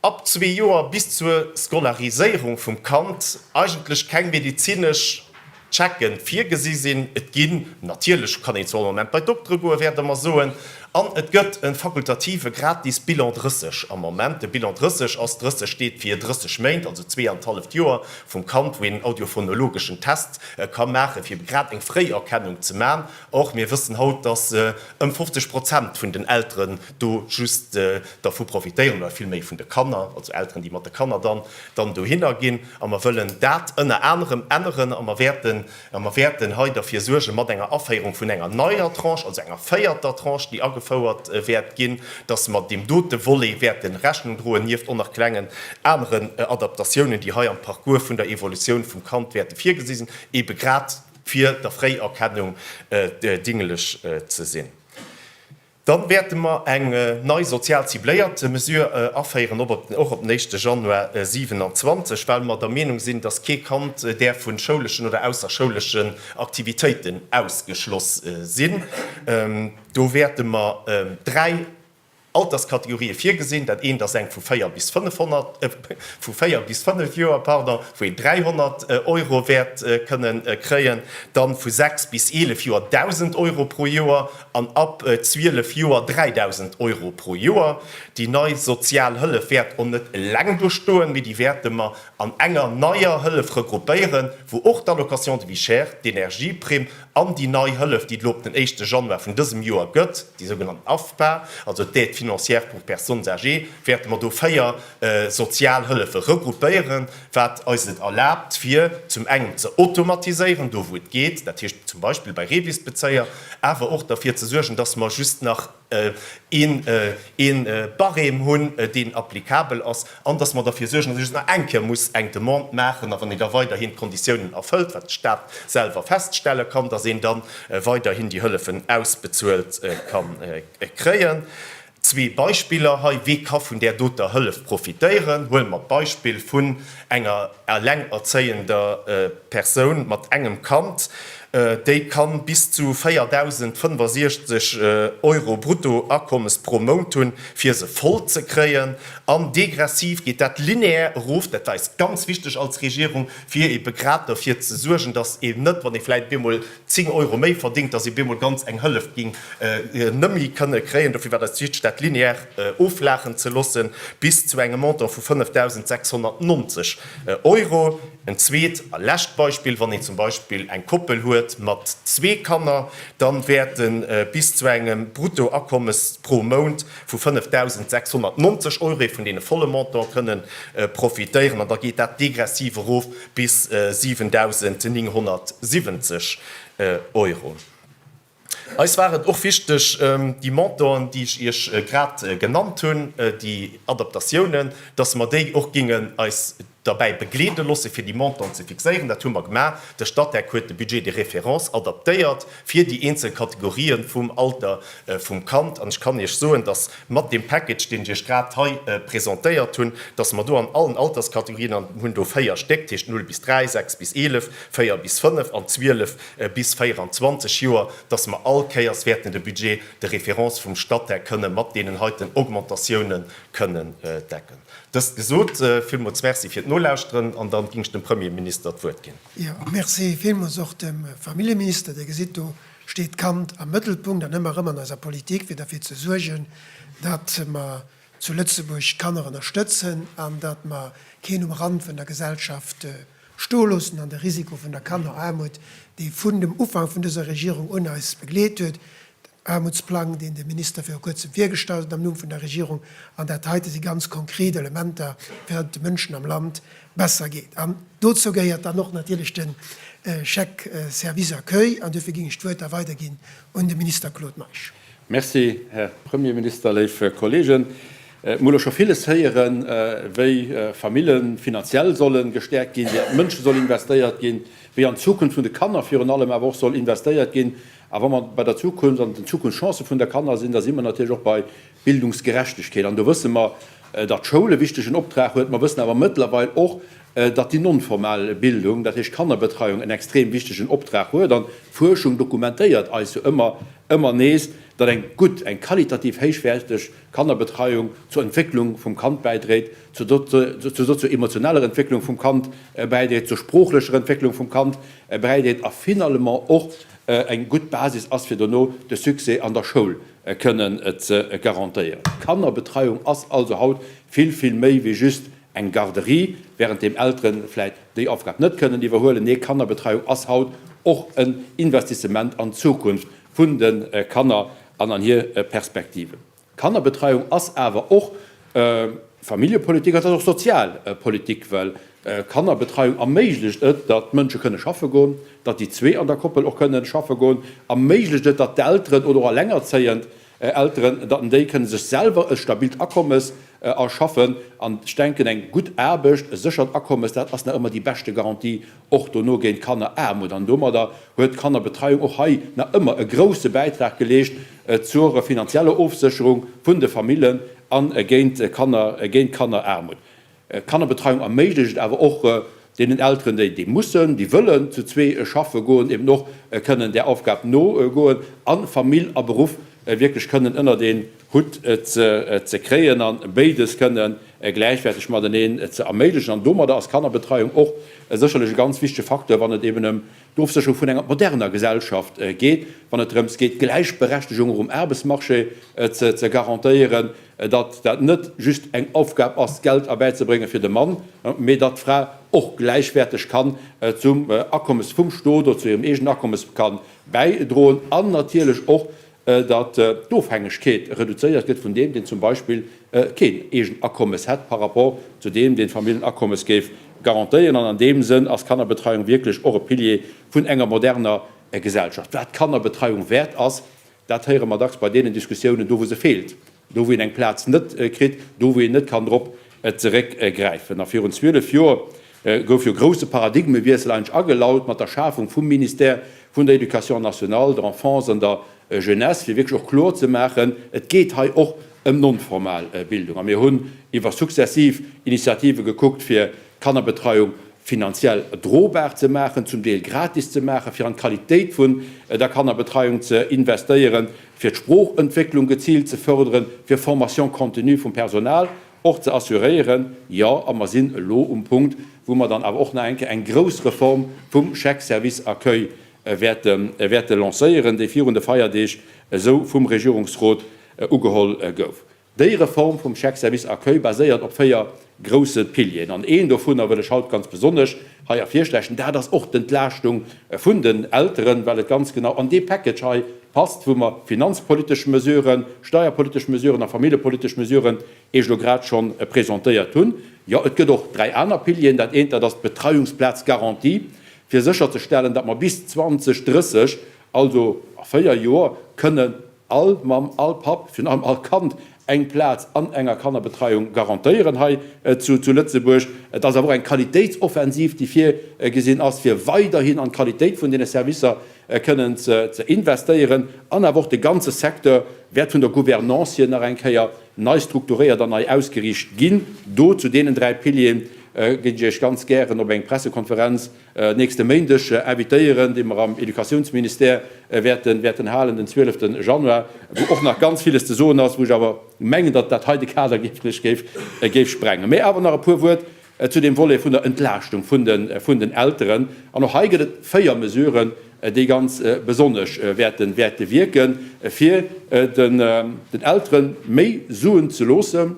ab zwee Joer bis zur Scolariséierung vum Kand eigentlech keng medezinesch Checke virgesi sinn. Et ginn natierlech, kann een zu all Moment bei d'Doktere goen, wäert Der mer soen, an et gëtt e fakultative gratis Bilan 30 am Moment. De Bilan 30 ass, 30 steet fir 30 Méint, also zweeanthalleft Joer vum Kand, wou een en audiophonologeschen Test ka maachen, fir grad eng Fréierkennung ze man. Or, mir wëssen haut, dass ëm 50 Prozent vun den Elteren do just dervu profitéieren, oder vill méi vun de Kanner, also Elteren, déi mat de Kanner dann dann dohinner ginn. A mer wëllen dat ënner anerem änneren a mer wäerten, a mer wäerten hei derfir suergen, mat enger Aféierung vun enger neier Tranche, also enger véierter Tranche, déi agefouert wäert ginn, dass mer deem dote Volet wäerte Rechnung droen, nieft och nach klengen aneren Adaptatiounen, déi hei am Parcours vun der Evolutioun vum Kand wäerte virgesi sinn, eebe grad fir der Fréierkennung dingelech ze sinn. Dann wäerte mer eng nei sozial cibléiert Mesure aféieren, och op den éischte Januar 27, well mer der Meenung sinn, dass kee Kand däerf vu schouleschen oder ausserschouleschen Aktivitéiten ausgeschloss sinn. Do wäerte mer dräi. Alterskategorië virgesinn. Dat eent ass eng vu 4 bis 500, vu 4 bis 5 Joer, pardon, wou een 300 Euro wäert kënnen kréien, dann vu 6 bis 11 Joer 1.000 Euro pro Joer an ab 12 Joer 3.000 Euro pro Joer. Déi nei sozial Hëllef wäert och net eleng do stoen, mee déi wäerte mer an enger neier Hëllef regroupéieren, wou och d'Allocation de vie chère, d'Energieprimm An déi nei Hëllef, déi et elo op den éischte Januar vun dësem Joer gëtt, déi sougenannten AFPA, also d'Aide financière pour personnes âgées, wäerte mer do 4 sozial Hëllefe regroupéieren, wat eis et erlaabt, fir zum engem ze automatiséieren, do wou et geet, dat heescht zum Beispill bei REVIS-Bezéier, awer och derfir ze suergen, dass mer just nach een ee Barème hunn, deen applicabel ass, an dass mer derfir suergen, dass ee just nach eng Kéier muss eng Demande maachen, a wann een da weiderhin d'Konditiounen erfëllt, wat de Stat selwer feststelle kann, dass een da weiderhin déi Hëllefen ausbezuelt ka kréien. Zwee Beispiller hei, Wee ka vun där doter Hëllef profitéieren? Huele mer d'Beispill vun enger elengerzéiender Persoun mat engem Kand, déi ka bis zu 4.065 Euro Bruttoakommes pro Mount hunn, fir se voll ze kréien. An degressiv geet dat lineaire erof. Dat war eis ganz wichteg als Regierung, fir ebe grad derfir ze suergen, datt een net, wann ee vläicht bemol 10 Euro méi verdéngt, datt ee bemol ganz eng Hëllef géing nëmme kënne kréien. Dofir war et eis wichteg, dat lineaire offlaachen ze loossen bis zu engem Montant vu 5.690 Euro. En zweet a lescht Beispill, Wann een zum Beispill eng Koppel huet mat zwee Kanner, da wäerte bis zu engem Bruttoakommes pro Mount vu 5.690 Euro ee vun deene volle Montant kënne profitéieren an da geet dat degressiv erof bis 7.970 Euro. Eis war et och wichteg, déi Montanten, déi ech Iech grad genannt hunn, déi Adaptatiounen, dass mer déi och gingen eis derbäi begleede loosse fir déi Montanten ze fixéieren. Dat hu mer gemaach. De Statec huet de Budget de référence adaptéiert fir déi eenzel Kategorië vum Alter vum Kand. An ech kann Iech soen, dass mat deem Package, deen ech Iech grad hei presentéiert hunn, dass mer do an allen Alterskategorien, an hunn do 4 Stéck, dat heescht 0 bis 3, 6 bis 11, 4 bis 5 an 12 bis 24 Joer, dass mer all Kéiers wäerten de Budget de référence vum Statec kënne mat deenen heiten Augmentatiounen kënnen decken. Dëst gesot, villmools Merci fir d'Nolauschteren an dann géing ech dem Premierminister d'Wuert ginn. Jo, Merci villmools och dem Familljeminister. Dir gesitt, do steet d'Kand am Mëttelpunkt an ëmmer erëm an eiser Politik, fir derfir ze suergen, datt mer zu Lëtzebuerg d'Kanner ënnerstëtzen an datt mer keen um Rand vun der Gesellschaft stoe loossen an de Risiko vun der Kanneraarmut, dee vun dem Ufank vun dëser Regierung un eis begleet huet, den Aarmutsplang, deen de Minister viru kuerzem virgestallt huet am Numm vun der Regierung, an dat heite si ganz konkret Elementer, fir datt et de Mënschen am Land besser geet. An dozou gehéiert dann och natierlech de Chèque service accueil. An duerfir géing ech d'Wuert da weiderginn un de Minister Claude Meisch. Merci, Här Premierminister, léif Kolleegen. Mir hu lo scho villes héieren, wéi Famille finanziell solle gestäerkt ginn, wéi an d'Mënsche soll investéiert ginn, wéi an d'Zukunft vun de Kanner virun allem awer och soll investéiert ginn. A wa mer bei der Zukunft an den Zukunftschancë vun der Kanner sinn, da si mer natierlech och bei Bildungsgerechtegkeet. An do wësse mer, datt d'Schoul e wichtegen Optrag huet. Mer wëssen awer mëttlerweil och, datt déi non-formal Bildung, dat heescht d'Kannerbetreiung, en extrem wichtegen Optrag huet. An d'Fuerschung dokumentéiert eis jo ëmmer, ëmmer nees, datt eng gutt, eng qualitativ héichwäerteg Kannerbetreiung zur Entwécklung vum Kand bäidréit, zur sozio-emotionaler Entwécklung vum Kand bäidréit, zur sproochlecher Entwécklung vum Kand bäidréit a finalement och eng gutt Basis ass, fir dono de Succès an der Schoul kënnen ze garantéieren. Kannerbetreiung ass also haut vill, vill méi wéi just eng Garderie, während deem Elteren vläit déi Aufgab net kënnen iwwerhuelen. Nee, Kannerbetreiung ass haut och en Investissement an d'Zukunft vun de Kanner an an hir Perspektiven. Kannerbetreiung ass awer och Familljepolitik, et ass och Sozialpolitik, well Kannerbetreiung erméiglecht et, datt d'Mënsche kënne schaffe goen, datt déi zwee an der Koppel och kënne schaffe goen, erméiglecht et, datt d'Elteren oder och allengerzéiend Elteren, datt déi kënne sech selwer e stabilt Akommes erschaffen. An ech denken, eng gutt Aarbecht, e séchert Akommes, dat ass nach ëmmer déi beschte Garantie och dono géint Kanneraarmut. An domadder huet d'Kannerbetreiung och hei nach ëmmer e grousse Bäitrag geleescht zur finanzieller Ofsécherung vun de Famillen a géint Kanneraarmut. D'Kannerbetreiung erméiglecht et awer och deenen Elteren, déi déi mussen, déi wëllen zu zwee schaffe goen, eben och kënnen där Aufgab nogoen a Famill a Beruff. wierklech kënnen ënnert een Hutt ze kréien a béides kënne gläichwäerteg mateneen ze erméiglechen. An domadder ass Kannerbetreiung och sécherlech e ganz wichtege Facteur, wann et eben ëm d'Ofsécherung vun enger moderner Gesellschaft geet, wann et drëms geet, d'Gläichberechtegung och um Aarbechtsmarché ze garantéieren, datt dat net just eng Aufgab ass, Geld erbäizebrénge fir de Mann, mee datt d'Fra och gläichwäerteg kann zum Akommes vum Stot oder zu hirem eegenen Akommes ka bäidroen an natierlech och, datt d'Ofhängegkeet reduzéiert gëtt vun deem, deen zum Beispill keen eegent Akommes hätt, par rapport zu deem, deen d'Familljenakommes géif garantéieren. An an deem Sënn ass d'Kannerbetreiung wierklech och e Pilier vun enger moderner Gesellschaft. Wat d'Kannerbetreiung wäert ass, dat héiere mer dacks bei deenen Diskussiounen, do wou se feelt, do wou een eng Plaz net kritt, do wou een net kann drop zeréckgräifen. A virun 12 Joer gouf jo e grousse Paradigmewiessel eigentlech agelaut mat der Schafung vum Ministère vun der Éducation nationale, der Enfance an der Jeunesse, fir wierklech och kloer ze maachen, et geet hei och ëm non-formal Bildung. A mir hunn iwwer successiv Initiative gekuckt, fir d'Kannerbetreiung finanziell drobar ze maachen, zum Deel gratis ze maachen, fir an d'Qualitéit vun der Kannerbetreiung ze investéieren, fir d'Sproochentwécklung geziilt ze fërderen, fir Formation continue vum Personal och ze assuréieren. Jo, a mer sinn elo um Punkt, wou mer dann awer och nach eng Kéier eng grouss Reform vum Chèque service accueil wäerte lancéieren, déi virun de Feierdeeg esou vum Regierungsrot ugeholl gouf. Déi Reform vum Chèque service accueil baséiert op 4 grousse Pilieren. An een dovunner wëll ech haut ganz besonnesch hei ervirsträchen, dat ass och d'Entlaaschtung vun den Elteren, well et ganz genau an dee Package hei passt, wou mer finanzpolitesch Mesuren, steierpolitesch Mesuren a familljepolitesch Mesuren Iech elo grad scho presentéiert hunn. Jo, et gëtt och 3 aner Pilieren. Dat eent, dat ass d'Betreiungsplazgarantie, fir sécherzestellen, datt mer bis 2030, also a 4 Joer, kënnen all Mamm, all Papp, virun allem all Kand eng Plaz an enger Kannerbetreiung garantéieren hei zu Lëtzebuerg. Et ass awer och eng Qualitéitsoffensiv, déi virgesinn ass, fir weiderhin an d'Qualitéit vun deene Servicer kënnen ze investéieren. An awer och de ganze Secteur wäert vun der Gouvernance hier nach eng Kéier nei strukturéiert an nei ausgeriicht ginn. Do zu deenen 3 Piliere géing ech Iech ganz gären op eng Pressekonferenz nächste Méindeg invitéieren, dee mer am Educatiounsministère wäerten halen, den 12 Januar, wou och nach ganz villes ze soen ass, wou ech awer mengen, datt dat hei de Kader wierklech géif sprengen. Mä awer nach e puer Wuert zu deem Volet vun der Entlaaschtung vun den Elteren. An och hei gëtt et 4 Mesuren, déi ganz besonnesch wäerte wierken, fir den Eltere méi Suen ze loossen,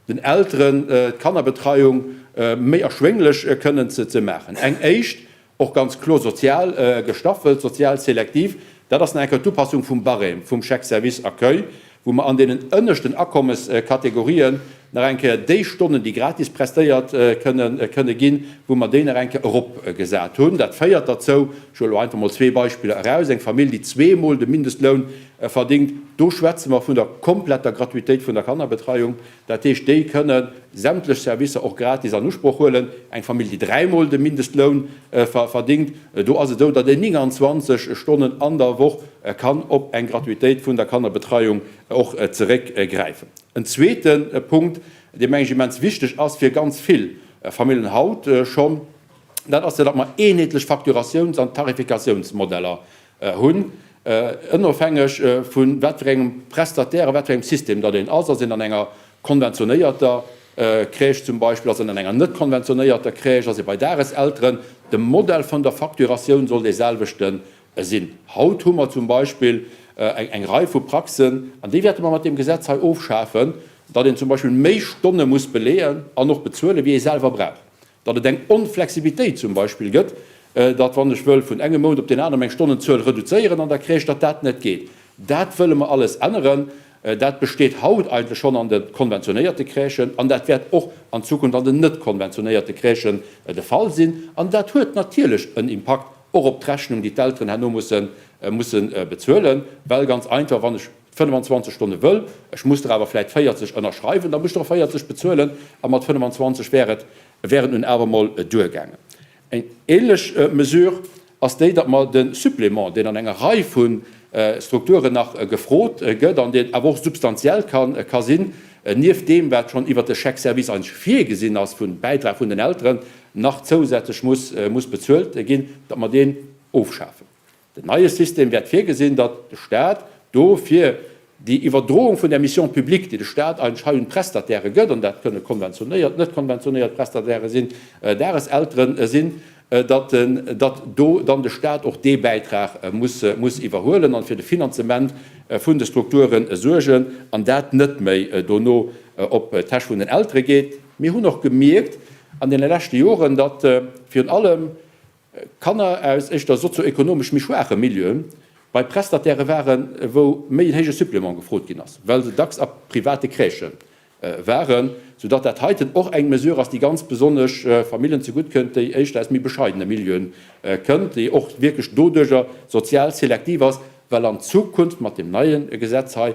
den Elteren d'Kannerbetreiung méi erschwénglech kënnen ze maachen. Eng éischt, och ganz kloer sozial gestaffelt, sozial selektiv, dat ass nach eng Kéier d'Upassung vum Barème vum Chèque service accueil, wou mer an deenen ënneschten Akommeskategorien nach eng Kéier déi Stonnen, déi gratis prestéiert kënne ginn, wou mer déi nach eng Kéier eropgesat hunn. Dat féiert derzou, ech huele elo einfach mol zwee Beispiller eraus, eng Famill, déi zweemol de Mindestloun verdingt, do schwätze mer vun der kompletter Gratuitéit vun der Kannerbetreiung. Dat heescht, déi kënne sämtlech Servicer och gratis an Usproch huelen. Eng Famill, déi dräimol de Mindestloun verdingt, do ass et esou, datt een 29 Stonnen an der Woch kann op eng Gratuitéit vun der Kannerbetreiung och zeréckgräifen. En zweete Punkt, dee meng ech immens wichteg ass fir ganz vill Famillen haut schonn, dat ass, datt mer eenheetlech Facturatiouns an Tarifikatiounsmodeller hunn, onofhängeg vu wat fir engem Prestataire a wat fir engem System datt een ass, ass een an enger konventionéierter Crèche zum Beispill, ass een an enger net konventionéierter Crèche, ass ee bei Dageselteren, de Modell vun der Facturatioun soll dee selwechte sinn. Haut hu mer zum Beispill eng Rei vu Praxen, an déi wäerte mer mat deem Gesetz hei ofschafen, datt een zum Beispill méi Stonne muss beleeën an och bezuelen, wéi ee selwer brauch. Datt et eng Onflexibilitéit zum Beispill gëtt, datt wann ech wëll vun engem Mount op deen anere meng Stonnenzuel reduzéieren an der Crèche, datt dat net geet. Dat wëlle mer alles änneren. Dat besteet haut eigentlech schonn an de konventionéierte Crèchen an dat wäert och an Zukunft an den net konventionéierte Crèchen de Fall sinn. An dat huet natierlech en Impakt och op d'Rechnung, déi d'Elteren herno musse bezuelen, well ganz einfach, wann ech 25 Stonne wëll, ech muss der awer vläit 40 ënnerschreiwen, da muss ech der och 40 bezuelen, a mat 25 wär et wär et nun awer emol duergaangen. Eng ähnlech Mesure ass déi, datt mer de Supplément, deen an enger Rei vu Strukturen nach gefrot gëtt an deen awer och substantiell ka ka sinn, nieft deem wat schonn iwwert de Chèque service eigentlech virgesinn ass vun Bäitrag vun den Elteren, nach zousätzlech muss muss bezuelt ginn, datt mer deen ofschafen. Den neie System wäert virgesinn, datt de Staat do fir. Déi Iwwerdroung vun där Mission publique, déi de Stat eigentlech hei un d'Prestatairë gëtt, an dat kënne konventionéiert, net konventionéiert Prestatairë sinn, Dageseltere sinn, datt datt do dann de Stat och dee Bäitrag muss muss iwwerhuelen an fir de Finanzement vun de Strukture suergen an dat net méi dono op d'Täsch vun den Eltere geet. Mir hunn och gemierkt an deene leschte Joren, datt virun allem Kanner aus éischter sozio-ekonomesch méi schwaache Milieuen bei Prestatairë waren, wou méi en héije Supplément gefrot ginn ass, well se dacks a private Crèchë waren, soudatt dat heiten och eng Mesure ass, déi ganz besonnesch Famillen zegutt kënnt, déi éischter aus méi bescheidene Milieuen kënnt, déi och wierklech doduerjer sozial selektiv ass, well an Zukunft mat deem neie Gesetz hei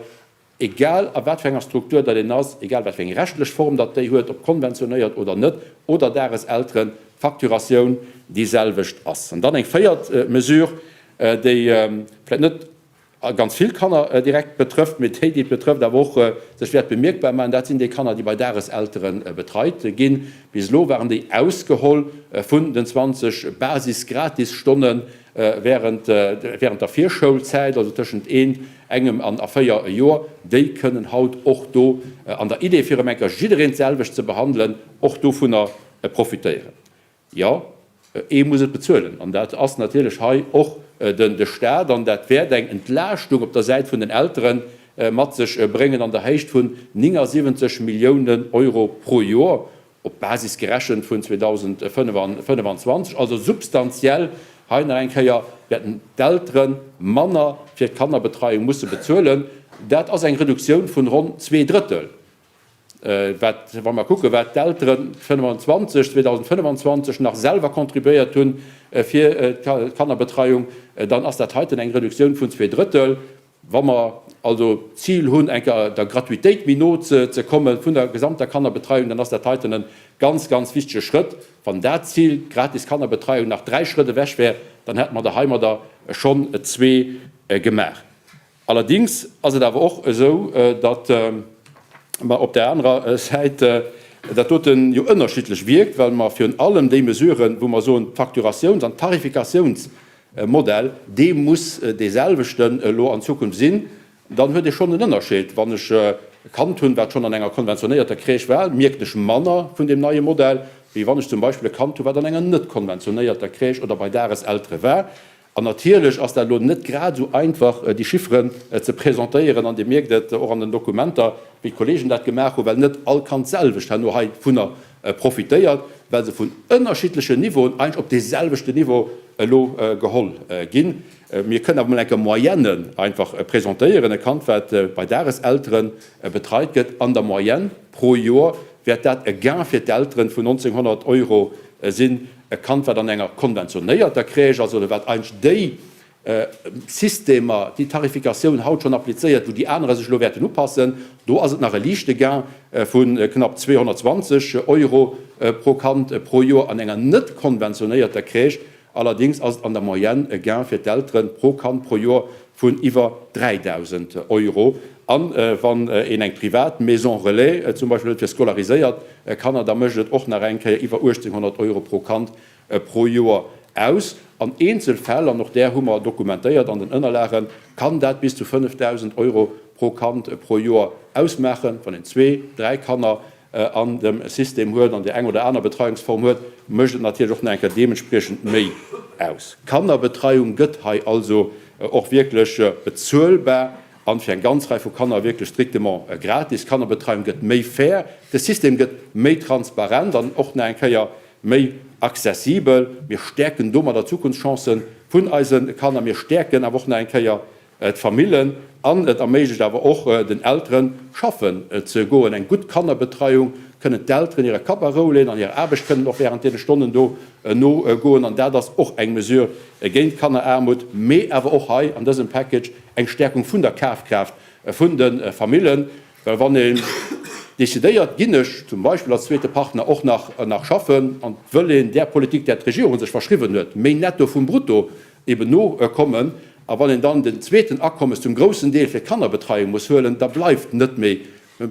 Egal a wat fir enger Struktur datt een ass, egal wat fir eng rechtlech Form datt déi huet, ob konventionéiert oder net, oder Dageselteren, d'Facturatioun déi selwecht ass. An dann eng véiert Mesure, déi vläicht net ganz vill Kanner direkt betrëfft, mee déi, déi et betrëfft, awer och sech wäert bemierkbar maachen, dat sinn déi Kanner, déi bei Dageseltere betreit ginn. Bis elo waren déi ausgeholl vun den 20 Basis-Gratis-Stonnen während der Virschoulzäit, also tëschent een engem an a 4 Joer, déi kënnen haut och do, an der Idee fir erëm eng Kéier jiddereen d'selwecht ze behandelen, och dovunner profitéieren. Jo, ee muss et bezuelen, an dat ass natierlech hei och de Stat, an dat wäert eng Entlaaschtung op der Säit vun den Eltere mat sech bréngen an der Héicht vun 79 Milliounen Euro pro Joer. op Basis gerechent vun 2025, also substantiell hei nach eng Kéier, wäerten d'Eltere manner fir d'Kannerbetreiung musse bezuelen. Dat ass eng Reduktioun vun ronn zweedrëttel, wat, wa mer kucken, wat d'Elteren 25, 2025 nach selwer contribuéiert hunn fir d'Kannerbetreiung, dann ass dat heiten eng Reduktioun vun zweedrëttel. Wa mer also d'Zil hunn, eng Kéier der Gratuitéit méi no ze komme vun der gesamter Kannerbetreiung, dann ass dat heiten e ganz, ganz wichtege Schrëtt. Wann dat Zil, gratis Kannerbetreiung, nach dräi Schrëtt ewech wär, dann hätte mer der heimadder schonn zwee gemaach. Allerdings ass et awer och esou, datt mer op där anerer Säit dat dote jo ënnerschiddlech wierkt, well mer virun allem déi Mesuren, wou mer soen, d'Facturatiouns an d'Tarifikatiouns Modell, dee muss dee selwechten elo an Zukunft sinn, dann huet ee schonn en Ënnerscheed. Wann ech e Kand hunn, wat schonn an enger konventionéierter Crèche war, mierken ech manner vun deem neie Modell, wéi wann ech zum Beispill e Kand hunn, wat an enger net konventionéierter Crèche oder bei Dageseltere war. An natierlech ass dat elo net grad esou einfach, déi Chifferen ze presentéieren, an Dir mierkt et och an den Dokumenter, wéi d'Kollegen dat gemaach hunn, well net all Kand d'selwecht herno heivunner profitéiert, well se vun ënnerschiddlechen Niveauen eigentlech op dee selwechten Niveau elo geholl ginn. Mir kënnen awer mol enker Moyennen einfach presentéieren. E Kand, wat bei Dageseltere betreit gëtt, an der Moyenne pro Joer wäert dat e Gain fir d'Eltere vun 1.900 Euro sinn. E Kand, wat an enger konventionéierter Crèche ass oder wat eigentlech déi Systemer, déi Tarifikatioun haut schonn applizéiert, wou déi anerer sech elo wäerten upassen, do ass et nach e liichte Gain vu knapp 220 Euro pro Kand pro Joer. An enger net konventionéierter Crèche allerdéngs ass et an der Moyenne e Gain fir d'Eltere pro Kand pro Joer vun iwwer 3.000 Euro. A wann een eng privat Maison relais zum Beispill huet fir scolariséiert Kanner, da mécht et och nach eng Kéier iwwer 1.800 Euro pro Kand pro Joer aus. An Eenzelfäll, an och där hu mer dokumentéiert an den Ënnerlagen, kann dat bis zu 5.000 Euro pro Kand pro Joer ausmaachen. Wann een zwee, dräi Kanner an dem System huet, an déi eng oder aner Betreiungsform huet, mécht et natierlech och nach eng Kéier deementspriechend méi aus. Kannerbetreiung gëtt hei also och wierklech bezuelbar an fir eng ganz Rei vu Kanner wierklech strictement gratis. Kannerbetreiung gëtt méi fair, de System gëtt méi transparent an och nach eng Kéier méi accessibel. Mir stäerken domadder d'Zukunftschancen vun eise Kanner. Mir stäerken awer och nach eng Kéier d'Famillen an et erméiglecht awer och den Elteren, schaffen ze goen. Eng gutt Kannerbetreiung kënnen d'Elteren hire Kapp a Rou leeën an hirer Aarbecht kënnen och während deene Stonnen do nogoen. An dat ass och eng Mesure géint d'Kanneraarmut, mee awer och hei an dësem Package eng Stärkung vun der Kafkraaft vun de Famillen. Well wann een decidéiert, ginn ech zum Beispill als zweete Partner och nach nach schaffen, an wëll een där Politik, där d'Regierung sech verschriwwen huet, méi Netto vum Brutto eben nokommen, a wann een dann den zweeten Akommes zum groussen Deel fir d'Kannerbetreiung muss huelen, da bleift net méi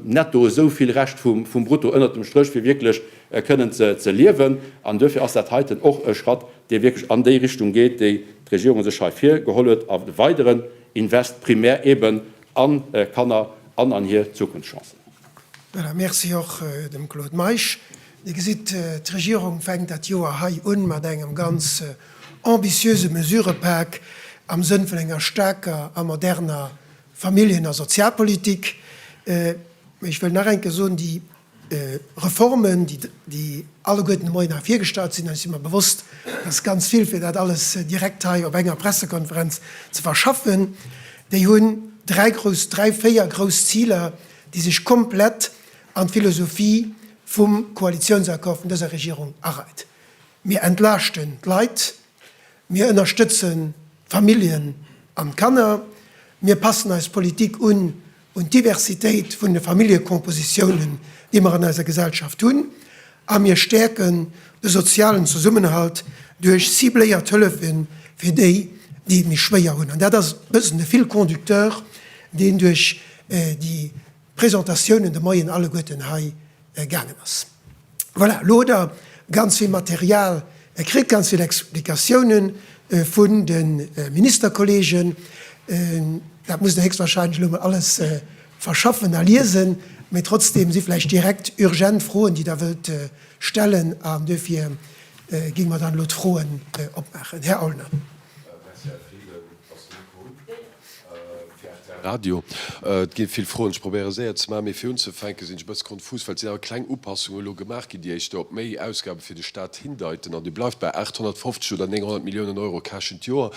netto esou vill Rescht vum Brutto ënnert dem Stréch, fir wierklech kënnen ze liewen. An duerfir ass dat heiten och e Schratt, dee wierklech an déi Richtung geet, déi d'Regierung sech hei virgeholl huet, a weideren Invest primär eben. An Kanner an an hir Zukunftschancen. Voilà, merci och dem Claude Meisch. Dir gesitt, d'Regierung fänkt dat Joer hei un mat engem ganz ambitiöse Mesurëpak am Sënn vun enger staarker a moderner Familljen a Sozialpolitik. Mee ech wëll nach eng Kéier soen, déi Reformen, déi alleguerten de Moien hei virgestallt sinn, an ech si mer bewosst, dat ass ganz vill, fir dat alles direkt hei op enger Pressekonferenz ze verschaffen, déi hunn dräi grouss, dräi, véier grouss Ziler, déi sech komplett an d'Philosophie vum Koalitionsaccord vun dëser Regierung areit. Mir entlaaschten d'Leit, mir ënnerstëtzen d'Familljen an d'Kanner, mir passen eis Politik un un d'Diversitéit vun de Familljecompositiounen, déi mer an eiser Gesellschaft hunn, a mir stäerken de sozialen Zesummenhalt duerch cibléiert Hëllefe fir déi, déi et méi schwéier hunn. An dat ass e bëssen de Fil conducteur, deen duerch déi Presentatiounen de Moien alleguerten hei gaangen ass. Voilà, elo hutt Der ganz vill Material kritt, ganz vill Explikatiounen vun de Ministerkollegen. Dat musst Der héchstwahrscheinlech elo mol alles verschaffen a liesen. Mee trotzdeem si vläicht direkt urgent Froen, déi Der wëllt stellen. An duerfir géinge mer dann elo d'Froen opmaachen. Här Aulner. Merci, Här Frieden. Ass de Mikro un? Fir rtl Radio. Et gi vill Froen, ech probéiere séier ze maachen. Mee fir unzefänke sinn ech e bësse konfus, well et sinn awer kleng Upassungen elo gemaach ginn, déi éischter op méi Ausgabe fir de Staat hindeiten. An Dir bleift bei 850 oder 900 Milliounen Euro Käschen d'Joer.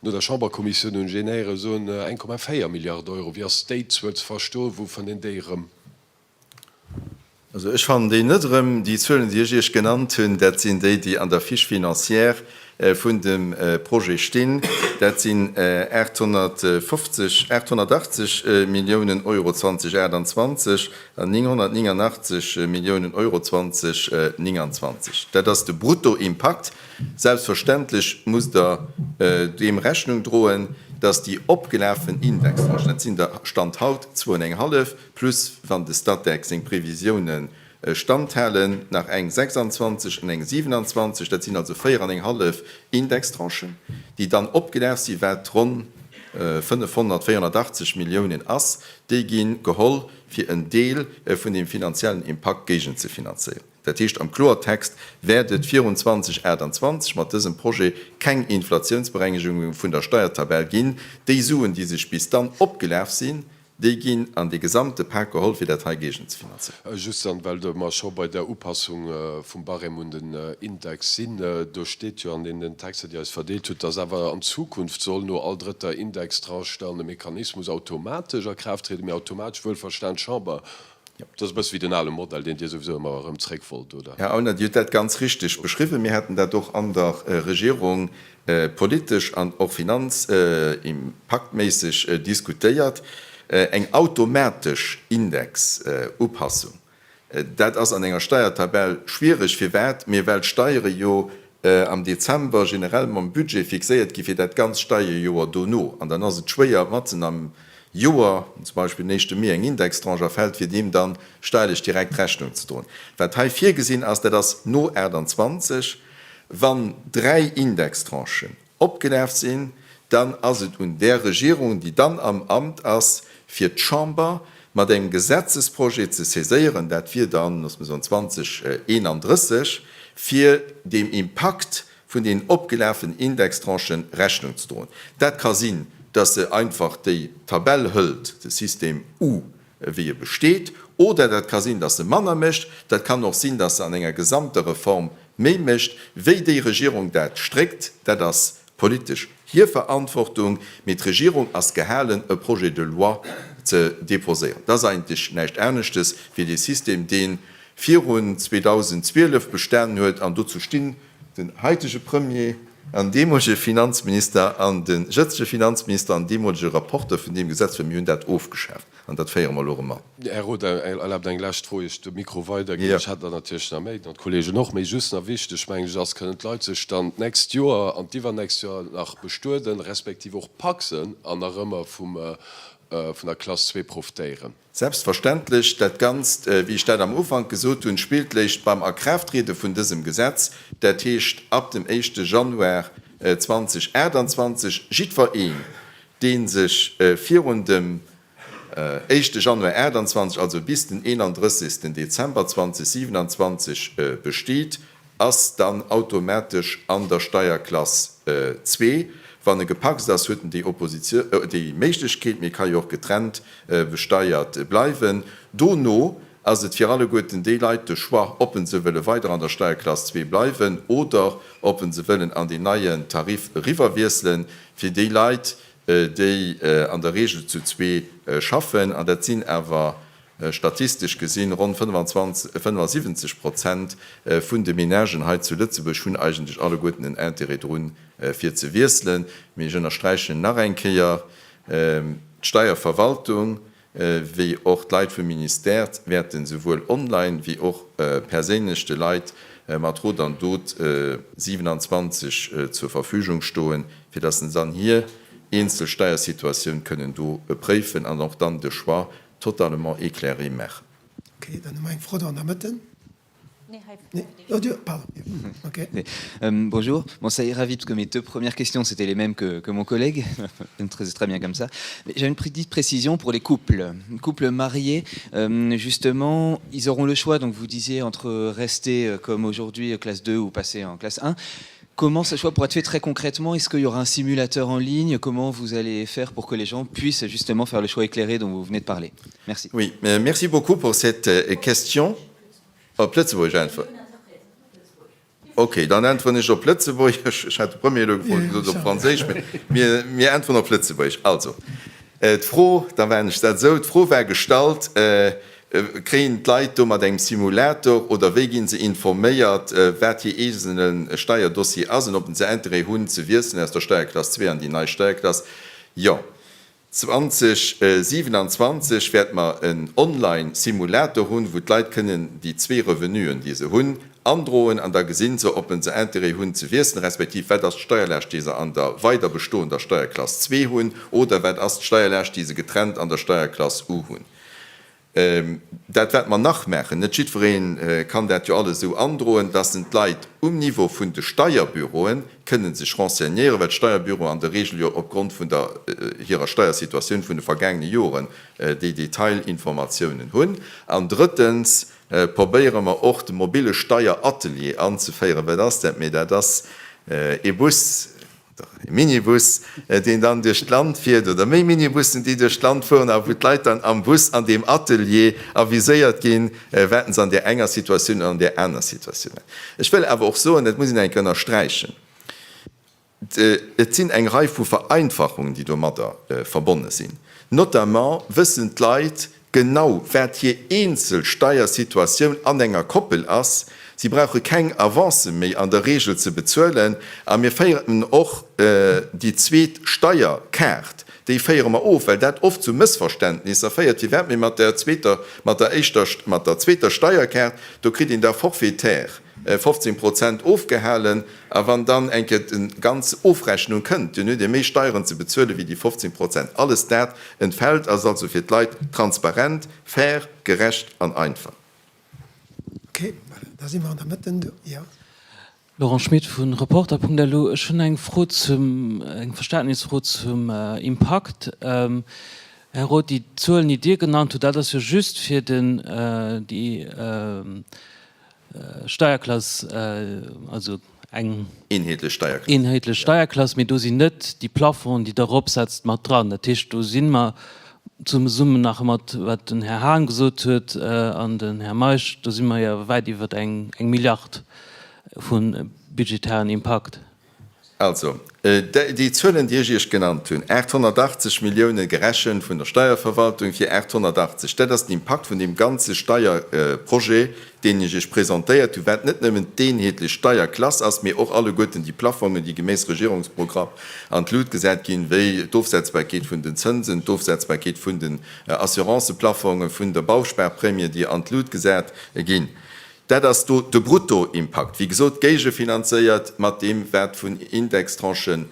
No der Chamberkommissioun hunn ech een héiere soen, 1,4 Milliarde Euro. Wéi ass déi Zuel ze verstoen? Wou fënnt een déi erëm? Also ech fannen déi net erëm. Déi Zuelen, déi ech Iech genannt hunn, dat sinn déi, déi an der Fiche financière vun dem Projet stinn. Dat sinn 850, 880 Milliounen Euro 2028 an 989 Milliounen Euro 2029. Dat ass de Bruttoimpakt. Selbstverständlech musst Der deem Rechnung droen, dass déi opgelafen Indextranchen, dat sinn der Stand haut zwou an eng hallef, plus wann de Statec seng Previsiounen standhalen, nach eng 26 an eng 27, dat sinn also 4 an eng hallef Indextranchen, déi dann opgelaf sinn, wat ronn 500, 480 Milliounen ass, déi gi geholl, fir en Deel vun deem finanziellen Impakt géigenzefinanzéieren. Dat heescht am Kloertext, wäert et virun 2028 mat dësem Projet keng Inflatiounsberengegung vun der Steiertabell ginn. Déi Suen, déi sech bis dann opgelaf sinn, Déi ginn an dee gesamte Pak geholl, fir dat hei géigenzefinanzéieren. Just dann, well mer scho bei der Upassung vum Barème un den Index sinn, Do steet jo an deenen Texter, déi eis verdeelt hutt, dass awer an Zukunft soll no all drëtter Indextranche dann e Mechanismus automatesch a Kraaft trieden, mee automatesch wuelverstan d'Chamber. Dat ass e bësse wéi den ale Modell, deen Dir souwisou ëmmer erëm zréck wollt, oder? Här Aulner, Dir hutt dat ganz richteg beschriwwen. Mir haten dat och an der Regierung politesch an och finanzimpaktméisseg diskutéiert. Eng automatesch Indexupassung, dat ass an enger Steiertabell schwiereg. Firwat? Mee well d'Steiere jo am Dezember generell mam Budget fixéiert gi fir dat ganz Steierjoer dono. An dann ass et schwéier, matzen am Joer, zum Beispill den éischte Mee, eng Indextranche erfält, fir deem dann steierlech direkt Rechnung ze droen. Wat hei virgesinn ass, dat ass no 28, Wann dräi Indextranchen opgelaf sinn, dann ass et un där Regierung, déi dann am Amt ass, fir d'Chamber mat engem Gesetzesprojet ze saiséieren, dat wier dann, loosse mer soen, 2031, fir deem Impakt vun deenen opgelafen Indextranchen Rechnung ze droen. Dat ka sinn, dass se einfach déi Tabell hëlt, de System U, wéi e besteet, oder dat ka sinn, datt se manner mécht, dat kann och sinn, datt se an enger gesamter Reform méi mécht. Wéi déi Regierung dat stréckt, dat ass politesch hir Verantwortung, mee d'Regierung ass gehalen, e Projet de loi ze déposéieren. Dat ass eigentlech näischt aneschtes wéi dee System, dee virun 2012 bestanen huet, an dozou stinn den haitege Premier an deemolege Finanzminister an de jëtzege Finanzminister an deemolege Rapporteur vun deem Gesetz, well mir hunn dat ofgeschaaft an dat féiere mer elo erëm an. Här Roth, erlaabt eng lescht Fro, ier ech de Mikro weiderginn. Ech hätt der natierlech nach méi, an d'Kollegen och, mee just nach wichteg, mengen ech, ass, Kënnen d'Leit sech dann d'nächst Joer an d'iwwernächst Joer nach bestueden, respektiv och pacsen an nach ëmmer vum, vun der Klass zwee profitéieren? Selbstverständlech, dat Ganzt, wéi ech dat am Ufank gesot hunn, spillt léischt beim Akraafttriede vun dësem Gesetz, dat heescht ab dem éischte Januar 2028, jiddwer een, dee sech virun dem. éischte Januar 28, also bis den 31. Dezember 2027 besteet, ass dann automatesch an der Steierklass zwee. Wann e gepacst ass, huet en déi Oppositioun, déi Méiglechkeet, mee ka jo och getrennt besteiert bleiwen. Dono ass et fir alleguerten déi Leit de Choix, ob se wëlle weider an der Steierklass zwee bleiwen oder ob se wëllen an deen neien Tarif eriwwerwiesselen. Fir déi Leit, déi an der Regel zu zwee schaffen, an dat sinn awer statistesch gesinn ronn 75 Prozent vun de Menagen hei zu Lëtzebuerg, hunn eigentlech alleguerten en Intérêt drun, fir ze wiesselen. Mee ech ënnersträichen nach eng Kéier, D'Steierverwaltung wéi och d'Leit vum Ministère wäerten souwuel online wéi och perséinlech de Leit mat Rot an Dot 27 zur Verfügung stoen, fir dass se dann hir eenzel Steiersituatioun kënnen do préifen an och dann de Choix totalement éclairé maachen. Ok, dann hu mer eng Fro do an der Mëtte. Bonjour, bon ça ira vite parce que mes deux premières questions c'était les mêmes que, que mon collègue très, très bien comme ça j'ai une petite précision pour les couples couples mariés euh, justement ils auront le choix donc vous disiez entre rester euh, comme aujourd'hui euh, classe 2 ou passer en classe 1 comment ce choix pourra être fait très concrètement est-ce qu'il y aura un simulateur en ligne comment vous allez faire pour que les gens puissent justement faire le choix éclairé dont vous venez de parler merci oui merci beaucoup pour cette question Op Lëtzebuergesch äntweren? Ok, dann äntweren ech op Lëtzebuergesch. Ech hat de Premier elo gefrot, gesot op Franséisch, mee mir äntweren op Lëtzebuergesch. Also, d'Fro, da maachen ech dat esou, d'Fro war gestallt, Kréien d'Leit do mat engem Simulator oder wéi gi se informéiert, wat hir eegene Steierdossier ass an ob se Interêt hunn ze wiesselen aus der Steierklass 2 an déi nei Steierklass? Jo. 2027 wäerte mer en Online-Simulator hunn, wou d'Leit kënnen déi zwee Revenuen, déi se hunn, androen an da gesinn se, ob se Interêt hunn ze wiesselen, respektiv wat ass d'Steierlaascht, déi se an der weider bestoender Steierklass 2 hunn oder wat ass d'Steierlaascht, déi se getrennt an der Steierklass U hunn. Dat wat mer nach maachen, net jiddweree kann dat jo alles esou androen, dass en d'Leit um Niveau vun de Steierbüroe kënnen sech renseignéieren, well d'Steierbüroen an der Regel jo opgrond vun der hirer Steiersituatioun vun de vergaangene Joren déi Detailinformatiounen hunn. An drëttens probéiere mer och de mobile Steieratelier anzeféieren. Wat ass dat? Mee dat ass ee Bus, E Minibus, deen dann duerch d'Land fiert, oder méi Minibussen, déi duerch d'Land fueren a wou d'Leit dann am Bus an deem Atelier aviséiert ginn, wat se an där enger Situatioun oder an där aner Situatioun maachen. Ech wëll awer och soen, dat muss een eng Kéier ënnersträichen, Et sinn eng Rei vu Vereinfachungen, déi domadder verbonne sinn. Notamment wëssen d'Leit genau, wat hir eenzel Steiersituatioun an enger Koppel ass. Si brauche keng Avancë méi an der Regel ze bezuelen. A mir féieren och déi zweet Steierkaart, déi féiere mer of, well dat oft zu Mëssverständnisser féiert, firwat mir mat der zweeter, mat der éischter, mat der zweeter Steierkaart, do kritt een da forfaitaire 15 Prozent ofgehalen, a wann dann eng Kéier d'ganz Ofrechnung kënnt, dunn huet ee méi Steieren ze bezuelen wéi déi 15 Prozent. Alles dat entfält, ass also fir d'Leit transparent, fair, gerecht an einfach. Ok, voilà, da si mer an der Mëtt do, jo. Laurent Schmit vu Reporter.lu. Ech hunn eng Fro zum, eng Verständnisfro zum Impakt. Här Roth, déi Zuelen, déi Dir genannt hutt, dat ass jo just fir den, déi Steierklass, also eng eenheetlech Steierklass, eenheetlech Steierklass, mee do sinn net déi Plafongen, déi Der eropsetzt, mat dran. Dat heescht, do si mer zesummen nach mat, wat den Här Hahn gesot huet an den Här Meisch, do si mer jo wäit iwwer eng Milliard vu budgetären Impakt. Also, déi Zuelen, déi ech Iech genannt hunn, 880 Milliounen gerechent vun der Steierverwaltung fir 880, dat ass den Impakt vun deem ganze Steierprojet, deen ech Iech presentéiert hunn, wat net nëmmen d'eenheetlech Steierklass ass, mee och alleguerten déi Plafongen, déi gemäss Regierungsprogramm an d'Lut gesat ginn, wéi d'Ofsetzbarkeet vun den Zënsen, d'Ofsetzbarkeet vun den Assuranceplafongen, vun der Bausparprämie, déi an d'Lut gesat ginn. Dat ass do de Bruttoimpakt, wéi gesot géigefinanzéiert mat deem, wat vun Indextranchen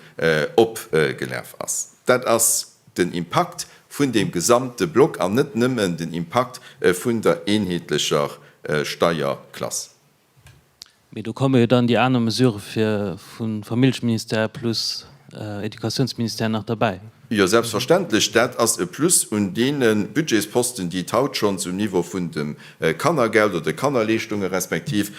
opgelaf ass. Dat ass den Impakt vun deem gesamte Block an net nëmmen den Impakt vun der eenheetlecher Steierklass. Mee do komme jo dann déi aner Mesurë fir vum Familljeministère plus Educatiounsministère nach derbäi. Jo, selbstverständlech. Dat ass e Plus un deene Budgetsposten, déi et haut schonns um Niveau vun dem Kannergeld oder de Kannerleeschtunge respektiv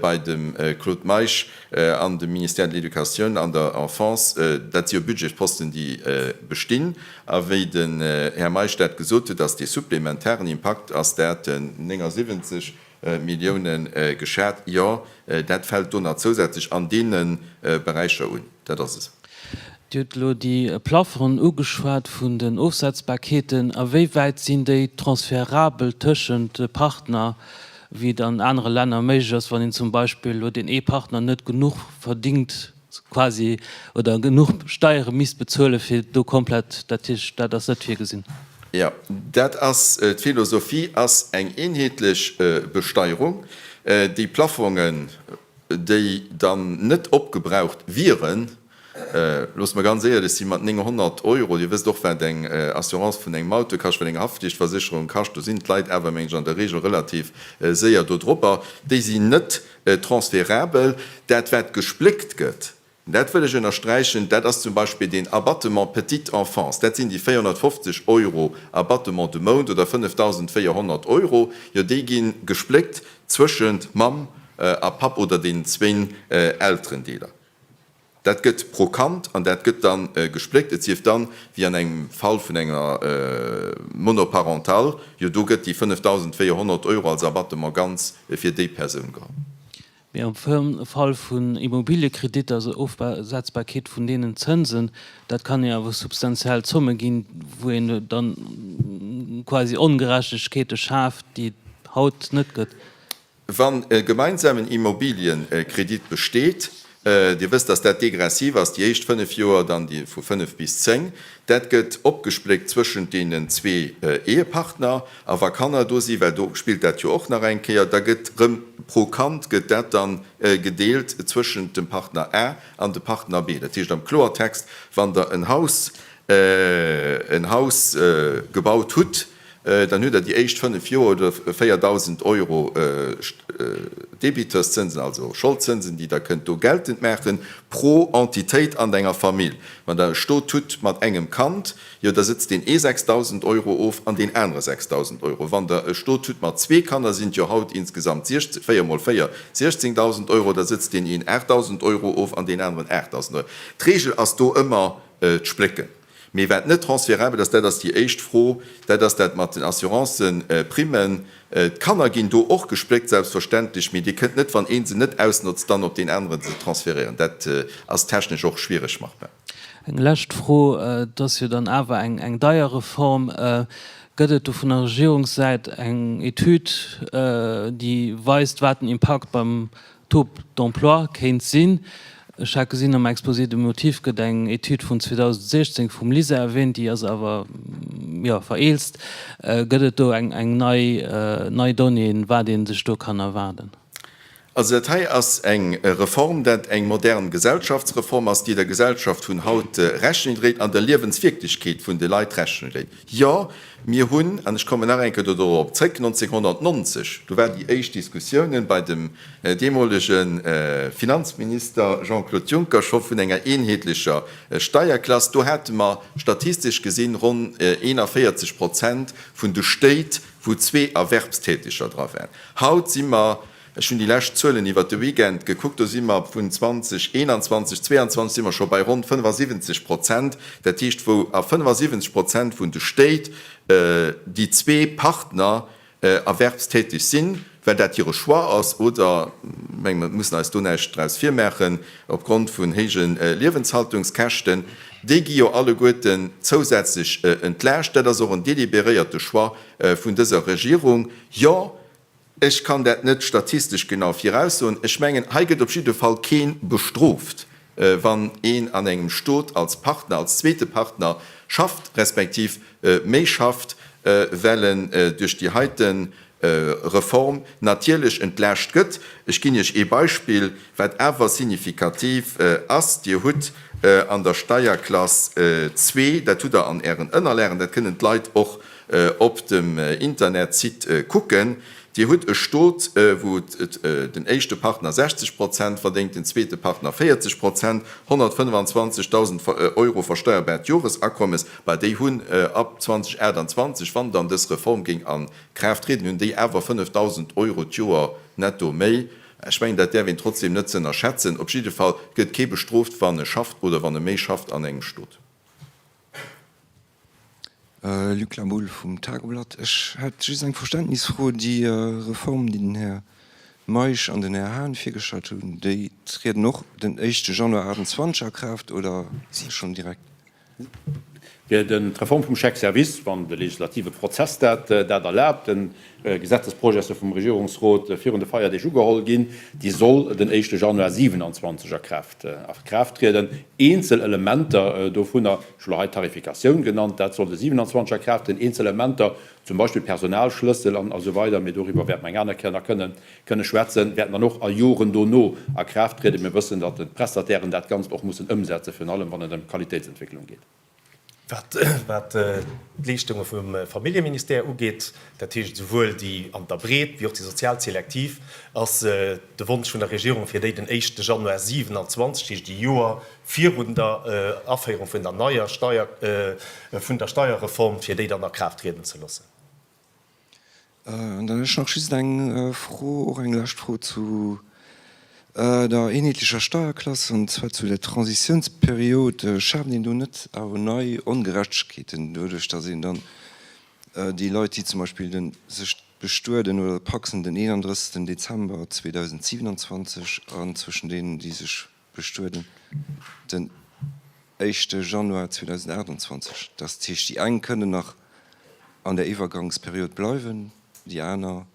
bei dem Claude Meisch an dem Ministère de l'Éducatioun an der Enfance, dat si jo Budgetsposten, déi bestinn. A wéi den Här Meisch dat gesot huet, ass dee supplementaren Impakt, ass dat 79 Milliounen geschat. Jo, dat fält do nach zousätzlech an deene Beräicher un. Dat ass esou. Dir hutt elo déi Plafongen ugeschwat vun den Ofsetzbarkeeten. A wéi wäit sinn déi transferabel tëschent de Partner, wéi et an anere Länner méiglech ass, wann een zum Beispill elo deen ee Partner net genuch verdingt quasi oder genuch Steiere misst bezuelen, fir do komplett, dat heescht, dat ass net virgesinn? Jo, dat ass, d'Philosophie ass eng eenheetlech Besteierung. Déi Plafongen, déi dann net opgebraucht wieren, loosse mer ganz éierlech sinn, mat 900 Euro, Dir wësst och, wat eng Assurance vun engem Auto kascht, wat eng Haftflichtversicherung kascht, do sinn d'Leit awer, meng ech, an der Regel relativ séier do dropper, déi sinn net transferabel. Dat, wat gespléckt gëtt, dat wëll ech ënnersträichen, dat ass zum Beispill deen Abattement petite enfance, dat sinn déi 450 Euro Abattement de Mount oder 5.400 Euro, jo, déi gi gespléckt zwëschent Mamm a Papp oder den zwéin Elterendeeler. Dat gëtt pro Kand an dat gëtt da gespléckt, et sief dann, wéi an engem Fall vun enger Monoparentale, jo do gëtt déi 5.400 Euro als Abattement ganz fir déi Persoun geholl. Mee am Fall vun Immobiliekreditter, also Ofsetzbarkeet vun deenen Zënsen, dat kann jo awer substantiell Zomme ginn, wou een dann quasi Ongerechtegkeete schaaft, déi et haut net gëtt. Wann e gemeinsamen Immobilienkredit besteet, Dir wësst, dass dat degressiv ass, déi éischt fënnef Joer, dann déi vu fënnef bis zéng, dat gëtt opgespléckt zwëschent deenen zwee Ehepartner. A wa Kanner do sinn, well do spillt dat jo och nach eng Kéier, da gëtt erëm pro Kand gëtt dat dann gedeelt zwëschent dem Partner A an dem Partner B. Dat heescht am Kloertext, wann Der en Haus, en Haus gebaut hutt, Dann hutt Der déi éischt fënnef Joer oder 4.000 Euro Debiteurszënsen, also Scholdzënsen, déi Der kënnt do geltend maachen, pro Entitéit an enger Famill. Wann Der e Stot hutt mat engem Kand, jo da sëtzt deen ee 6.000 Euro of an deen anere 6.000 Euro. Wann Der e Stot hutt mat zwee Kanner, sinn et jo haut insgesamt 4 mol 4, 16.000 Euro, da sëtzt deen een 8.000 Euro of an deen aneren 8.000 Euro. D'Regel ass do ëmmer d'Splécken. Mee wat net transférabel ass, dat ass déi éischt Fro, dat ass dat mat den Assurancëprimmen. D'Kanner ginn do och gespléckt, selbstverständlech, mee Dir kënnt net, wann ee se net ausnotzt, dann op deen aneren se transférieren. Dat ass technesch och schwiereg machbar. Eng lescht Fro, Et ass jo dann awer eng deier Reform. Gëtt et do vun der Regierungssäit eng Etüd, déi weist, wat den Impakt beim Taux d'emploi kéint sinn. Ech hat gesinn, am Exposé des motifs gëtt eng Etüd vun 2016 vum LISER erwähnt, déi ass awer, jo, vereelzt. Gëtt et do eng nei, nei Donnéeën, wat ee sech do kann erwaarden? Also dat hei ass eng Reform, dat eng modern Gesellschaftsreform ass, déi der Gesellschaft vun haut Rechnung dréit an der Liewenswierklechkeet vun de Leit Rechnung dréit. Jo, mir hunn, an ech kommen nach eng Kéier do dorop zréck, 1990, do waren déi éischt Diskussiounen bei dem deemolege Finanzminister Jean-Claude Juncker scho vun enger eenheetlecher Steierklass. Do hate mer statistesch gesinn ronn 41 Prozent vun de Stéit, wou zwee Erwerbstäteger dra waren. Haut si mer Ech hunn déi lescht Zuelen iwwert de Weekend gekuckt, do si mer vun 2021, 22 si mer scho bei ronn 75 Prozent, dat heescht wou a 75 Prozent vun de Stéit déi zwee Partner erwerbstäteg sinn, well dat hire Choix ass oder, menge mer mussen eis do näischt draus virmaachen, opgrond vun héije Liewenshaltungskäschten, déi gi jo alleguerten zousätzlech entlaascht. Dat ass och en délibéréierte Choix vun dëser Regierung. Jo, Ech kann dat net statistesch genau viraussoen. Ech mengen, hei gëtt op jidde Fall kee bestrooft, wann een an engem Stot als Partner, als zweete Partner schafft, respektiv méi schafft, well en duerch déi heite Reform natierlech entlaascht gëtt. Ech ginn Iech ee Beispill, wat awer signifikativ ass. Dir hutt an der Steierklass zwee, dat hutt Der an Ären Ënnerlagen, dat kënnen d'Leit och. op dem Internetsite kucken. Dir hutt e Stot, wou den éischte Partner 60 Prozent verdéngt, den zweete Partner 40 Prozent, 125.000 Euro versteierbaart Joresakommes. Bah, déi hunn ab 2028, wann dann dës Reform géing a Kraaft trieden, hunn déi awer 5.000 Euro d'Joer netto méi. Ech mengen, dat däerf een trotzdem net ze ënnerschätzen. Op jidde Fall gëtt kee bestrooft, wann e schafft oder wann e méi schafft an engem Stot. Luc Laboule vum Tageblatt. Ech hätt just eng Verständnisfro. Déi Reform, déi den Här Meisch an den Här Hahn virgestallt hunn, déi trieden och den éischte Januar 28 a Kraaft oder schonn direkt? Fir d'Reform vum Chèque-service, wann de legislative Prozess dat erlaabt, de Gesetzesprojet ass jo vum Regierungsrot virun de Feierdeeg ugeholl ginn, déi soll den éischte Januar 27 a Kraaft a Kraaft trieden. Eenzel Elementer dovunner, ech hu lo hei d'Tarifikatioun genannt, dat soll de 27 a Kraaft trieden, eenzel Elementer, zum Beispill Personalschlëssel an esou weider, mee doriwwer wäerte mer eng aner Kéier nach kënnen kënne schwätzen, wäerten dann och a Joren dono a Kraaft trieden. Mir wëssen, datt d'Prestatairen dat Ganzt och mussen ëmsetzen, virun allem wann et ëm Qualitéitsentwécklung geet. Wat d'Leeschtunge vum Familljeministère ugeet, dat heescht esouwuel déi an der Breet wéi och déi sozial selektiv, ass de Wonsch vun der Regierung, fir déi den éischte Januar 27, dat heescht e Joer virun der Aféierung vun der neier Steier, vun der Steierreform, fir déi dann a Kraaft trieden ze loossen. An dann hätt ech nach just eng Fro, och eng lescht Fro zu der eenheetlecher Steierklass, an zwar zu der Transitionsperiod. Schaaft een do net awer nei Ongerechtegkeeten doduerch, datt een dann déi Leit, déi zum Beispill de sech bestueden oder paxen den 31. Dezember 2027 an zwëschen deenen, déi sech bestueden den éischte Januar 2028. Dat heescht, déi eng kënnen nach an där Iwwergangsperiod bleiwen, déi aner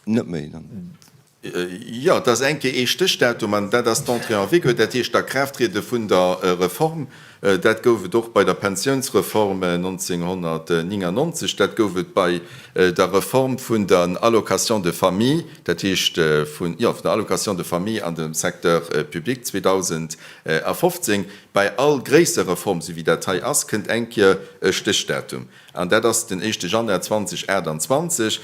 net méi dann. Jo, et ass eng Kéier ee Stéchdatum an dat ass d'Entrée en vigueur, dat heescht d'Akraafttriede vun der Reform. Dat gouf et och bei der Pensiounsreform 1999, dat gouf et bei der Reform vun der Allocation de famille, dat heescht vun, jo, vun der Allocation de famille an dem Secteur public 2015. Bei all gréisser Reform, esou wéi dat hei ass, kënnt eng Kéier e Stéchdatum, an dat ass den éischte Januar 2028.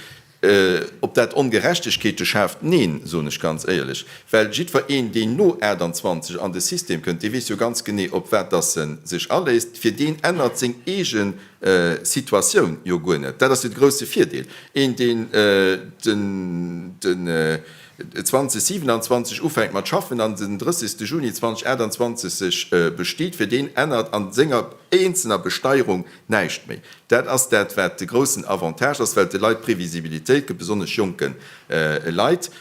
Ob dat Ongerechtegkeete schaaft? Neen, soen ech ganz éierlech, well jiddwer een, deen no 28 an de System kënnt, dee weess jo ganz genee, op wat dass e sech aléisst. Fir deen ännert seng eege Situatioun jo guer net. Dat ass jo de grousse Virdeel. Een, deen den 2027 ufänkt mat schaffen an den 30. Juni 2028 sech besteet, fir deen ännert a senger eenzelner Besteierung Näischt méi. Dat ass dat, wat de groussen Avantage ass, well et de Leit Previsibilitéit gëtt, besonnesch jonke Leit.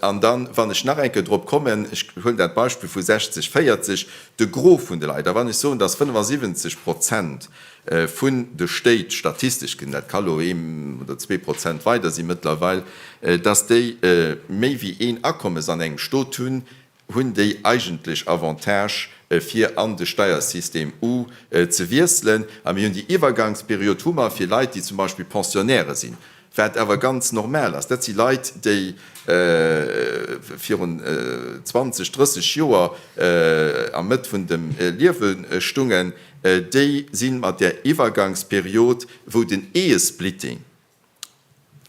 An dann, wann ech nach eng Kéier drop kommen, ech huelen dat Beispill vu 60, 40, de Gros vun de Leit, a wann ech soen, dass 75 Prozent vun de Stéit, statistesch gesinn, dat ka lo een oder 2 Prozent weider si mëttlerweil, dass déi méi wéi een Akommes an engem Stot hunn, hunn déi eigentlech Avantage fir an de Steiersystem u ze wiesselen. A mir hunn déi Iwwergangsperiod hu mer fir Leit, déi zum Beispill Pensionnairë sinn, wat awer ganz normal ass. Dat si Leit, déi virun 20, 30 Joer am Mëtt vun dem Liewe stungen. Déi si mat där Iwwergangsperiod, wou den Ehesplitting,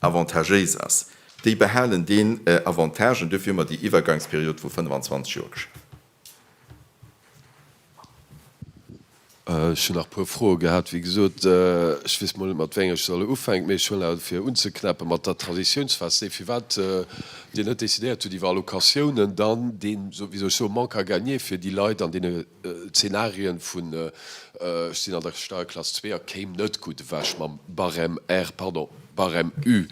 avantagéis ass, déi behalen deen Avantage an duerfir hu mer déi Iwwergangsperiod vu 25 Joer geschaf. Ech hunn nach e puer Froe gehat. Wéi gesot, ech weess mol net, mat wéi enger ech soll ufänken, mee ech huelen awer fir unzeknäppen mat der Transitiounsphas. Nee, firwat Dir net decidéiert hutt iwwer Allocatiounen dann deen, wéi soll ech soen, Manque à gagner fir déi Leit an deene Zenarien vun ech sinn an der Steierklass 2 a kéim net gutt ewech mam Barème R, pardon, Barème U.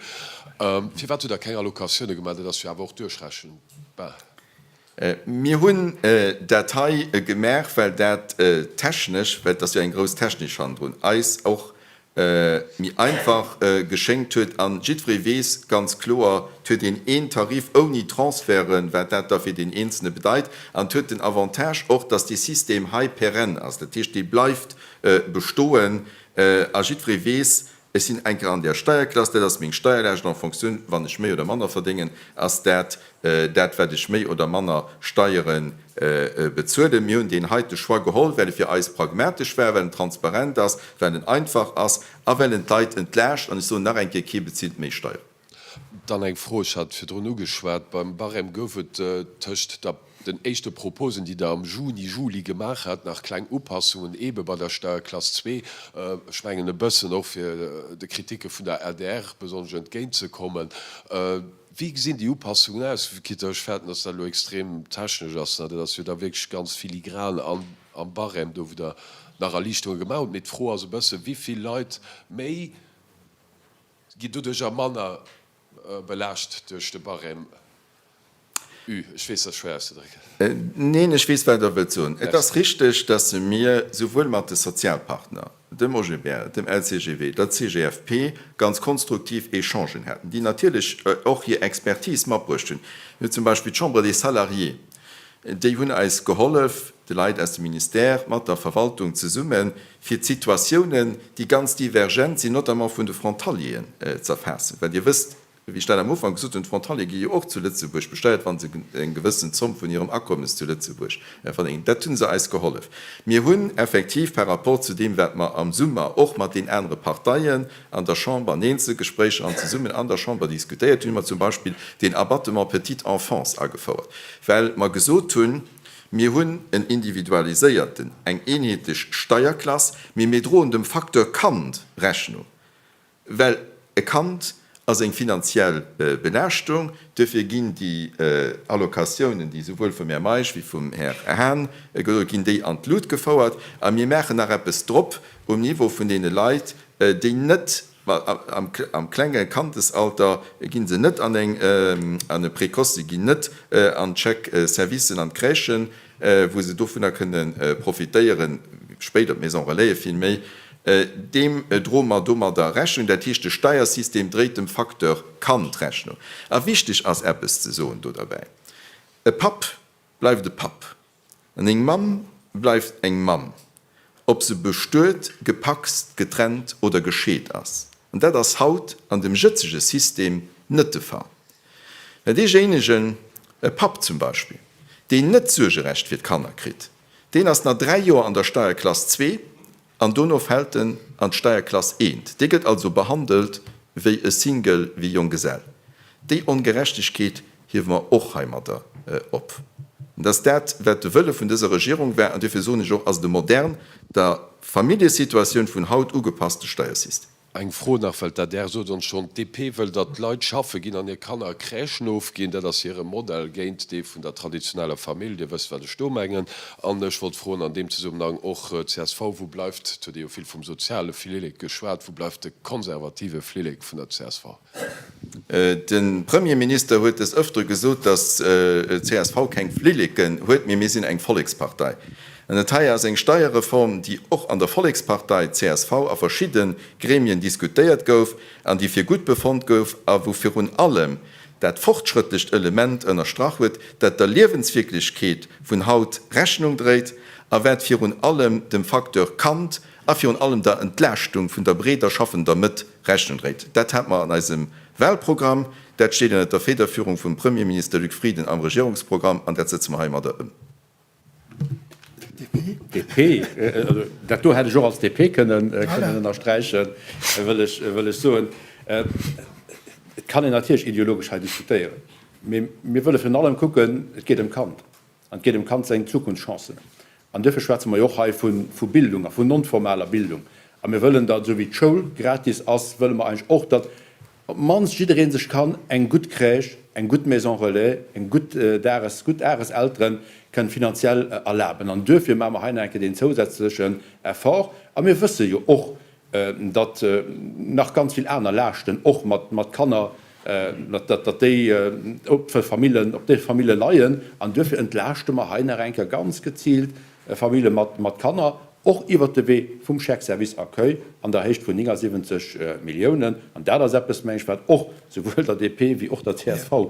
Firwat hutt Der keng Allocatioune gemaach? Dat ass jo awer och duerchrechenbar. Mir hunn dat hei gemaach, well dat technesch, well et ass jo eng grouss Technik hannendrun, eis och méi einfach geschéngt huet. An jiddweree weess ganz kloer, et huet een een Tarif ouni Transferten, wat dat da fir deen Eenzelne bedeit. An et huet den Avantage och, dass dee System hei pérenne ass, dat heescht, dee bleift bestoen a jiddweree weess. Ech sinn eng Kéier an där Steierklass, dat ass meng Steierlaascht en fonction, wann ech méi oder manner verdéngen, ass dat dat, wat ech méi oder manner Steiere bezuelen. Mir hunn deen heite Choix geholl, well e fir eis pragmatesch war, well en transparent ass, well en einfach ass a well en d'Leit entlaascht. An ech soen nach eng Kéier, Kee bezilt méi Steieren. Dann eng Fro, ech hat virdrun ugeschwat, beim Barème gouf et tëscht der den éischte Proposen, déi Der am Juni, Juli gemaach hat, nach kleng Upassungen eebe bei der Steierklass zwee, ech mengen e bëssen och fir de Kritike vun der adr besonnesch entgéintzekommen. Wéi gesinn déi Upassungen aus? Quitte ech fäerten, dass dat elo extrem technesch ass, dat ass jo da wierklech ganz filigran am Barème do, wou Der nach Erliichterunge gemaach hutt. Mee d'Fro ass e bëssen, wéi vill Leit méi ginn doduercher manner belaascht duerch de Barème U? Ech weess, dat ass schwéier auszedrécken. Neen, ech weess, wat Der wëllt soen. Et ass richteg, dass mir souwuel mat de Sozialpartner, dem OGBL, dem LCGB, der CGFP, ganz konstruktiv Echangen haten, déi natierlech och hir Expertise matbruecht hunn. Mir hunn zum Beispill d'Chambre des Salariés, déi hunn eis gehollef, de Leit aus dem Ministère mat der Verwaltung zesummen, fir d'Situatiounen, déi ganz divergent sinn, notamment vun de Frontalieren, z'erfaassen. Well Dir wësst, wéi ech dat am Ufank gesot hunn, d'Frontaliere gi jo och zu Lëtzebuerg besteiert, wa se eng gewëssen Zomm vun hirem Akommes zu Lëtzebuerg verdéngen. Dat hu se eis gehollef. Mir hunn effektiv par rapport zu deem, wat mer am Summer och mat den anere Parteien an der Chamber an Eenzelgespréicher an zesummen an der Chamber diskutéiert hunn, hu mer zum Beispill deen Abattement petite enfance agefouert, well mer gesot hunn, Mir hunn en individualiséierten, eng eenheetlech Steierklass, mee mir droen dem Facteur Kand Rechnung, well e Kand ass eng finanziell Belaaschtung. Duerfir ginn déi Allocatiounen, déi souwuel vum Här Meisch wéi vum Här Hahn gesot ginn, déi an d'Lut gefouert. A mir maachen nach eppes drop um Niveau vun deene Leit, déi net Am klenge Kandesalter ginn se net an eng an e Précoce, se ginn net an d'Chèque-servicen, an d'Crèchen, wou se dovunner kënne profitéieren, spéider d'Maison Relaisen vill méi. Deem droe mer domadder Rechnung. Dat heescht, de Steiersystem dréit dem Facteur Kand Rechnung. A wichteg ass eppes ze soen do derbäi, E Papp bleift e Papp. An eng Mamm bleift eng Mamm, ob se bestuet, gepacst, getrennt oder gescheet ass. An dat ass haut an dem jëtzege System net de Fall. Well deejéinegen, e Papp zum Beispill, deen net d'Suergerecht fir d'Kanner kritt, deen ass na 3 Joer an der Steierklass zwee An dono fält en an d'Steierklass eent. Dee gëtt also behandelt wéi e Single, wéi Jonggesell. Déi Ongerechtegkeet hiewe mer och heimadder op. An dat ass dat, wat de Wëlle vun dëser Regierung war. An duerfir soen ech och, ass et e modern, der Familljesituatioun vun haut ugepasste Steiersystem. Eng Fro nach, well d'ADR sot ons schonn, d'DP wëll, datt d'Leit schaffe ginn an hir Kanner a Crèchen ofginn. Dat ass hire Modell géint dee vun der traditioneller Famill. Dir wësst, wat ech do mengen. An ech wollt froen an deem Zesummenhang och csv, Wou bleift, et huet ee jo vill vum soziale Flillek geschwat, wou bleift de konservative Flillek vun der csv? De Premierminister huet des Ëftere gesot, datt csv keng Flilleken huet, mee mir sinn eng Vollekspartei. An dat hei ass eng Steierreform, déi och an der Vollekspartei csv a verschidde Gremien diskutéiert gouf an déi fir gutt befonnt gouf a wou virun allem dat fortschrëttlecht Element ënnerstrach huet, dat der Liewenswierklechkeet vun haut Rechnung dréit a wat virun allem dem Facteur Kand a virun allem der Entlaaschtung vun der breeder schaffender Mëtt Rechnung dréit. Dat hate mer an eisem Wahlprogramm, dat steet ënnert der Federführung vum Premierminister Luc Frieden am Regierungsprogramm an dat sëtze mer heimadder ëm. DP, also dat do hätt ech och als DP kënnen ënnersträichen, wëll ech, wëll ech soen. Et kann een natierlech ideologesch hei diskutéieren, mee mir wëlle virun allem kucken, et geet ëm d'Kand. An et geet ëm d'Kand seng Zukunftschancen. An duerfir schwätze mer jo och hei vu Bildung a vun non-formaler Bildung. A mir wëllen, datt, esou wéi d'Schoul gratis ass, wëlle mer eigentlech och, datt op d'mannst jidderee sech kann eng gutt Crèche, eng gutt Maison relais, eng gutt Dages, gutt Dageseltere kënn finanziell erlaben. An duerfir maache mer hei nach eng Kéier deen zousätzlechen Effort. A mir wësse jo och, datt nach ganz vill aner Laaschten och mat Kanner, datt déi op Famillen, op de Famille leien. An duerfir entlaaschte mer hei nach eng Kéier ganz geziilt Famille mat Kanner, och iwwert de Wee vum Chèque service accueil an der Héicht vun 79 Milliounen. An dat ass eppes, meng ech, wat och souwuel der DP wéi och der csv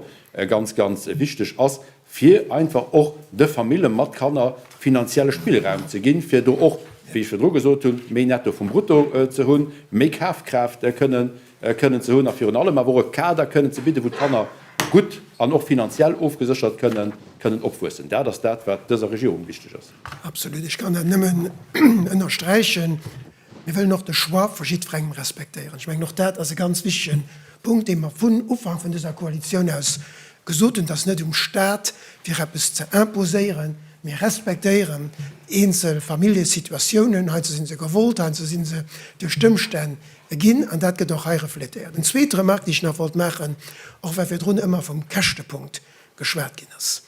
ganz, ganz wichteg ass, fir einfach och de Famille mat Kanner finanzielle Spillraum ze ginn, fir do och. wéi ech virdru gesot hunn, méi Netto vum Brutto ze hunn, méi Kafkraaft kënnen kënnen ze hunn a virun allem awer och e Kader kënnen ze bidden, wou d'Kanner gutt an och finanziell ofgeséchert kënnen kënnen opwuessen. Dat ass dat, wat dëser Regierung wichteg ass. Absolut. Ech kann dat nëmmen ënnersträichen. Mir wëllen och de Choix vu jiddwerengem respektéieren. Ech mengen, och dat ass e ganz wichtege Punkt, dee mer vun Ufank vun dëser Koalitioun aus gesot hunn. Et ass net um Stat, fir eppes ze imposéieren. Mir respektéieren eenzel Familljesituatiounen. Heiansdo si se gewollt, heiansdo si se duerch d'Ëmstänn ginn. An dat gëtt och hei refletéiert. Eng zweet Remarque, déi ech nach wollt maachen, och well virdrun ëmmer vum Käschtepunkt geschwat ginn ass.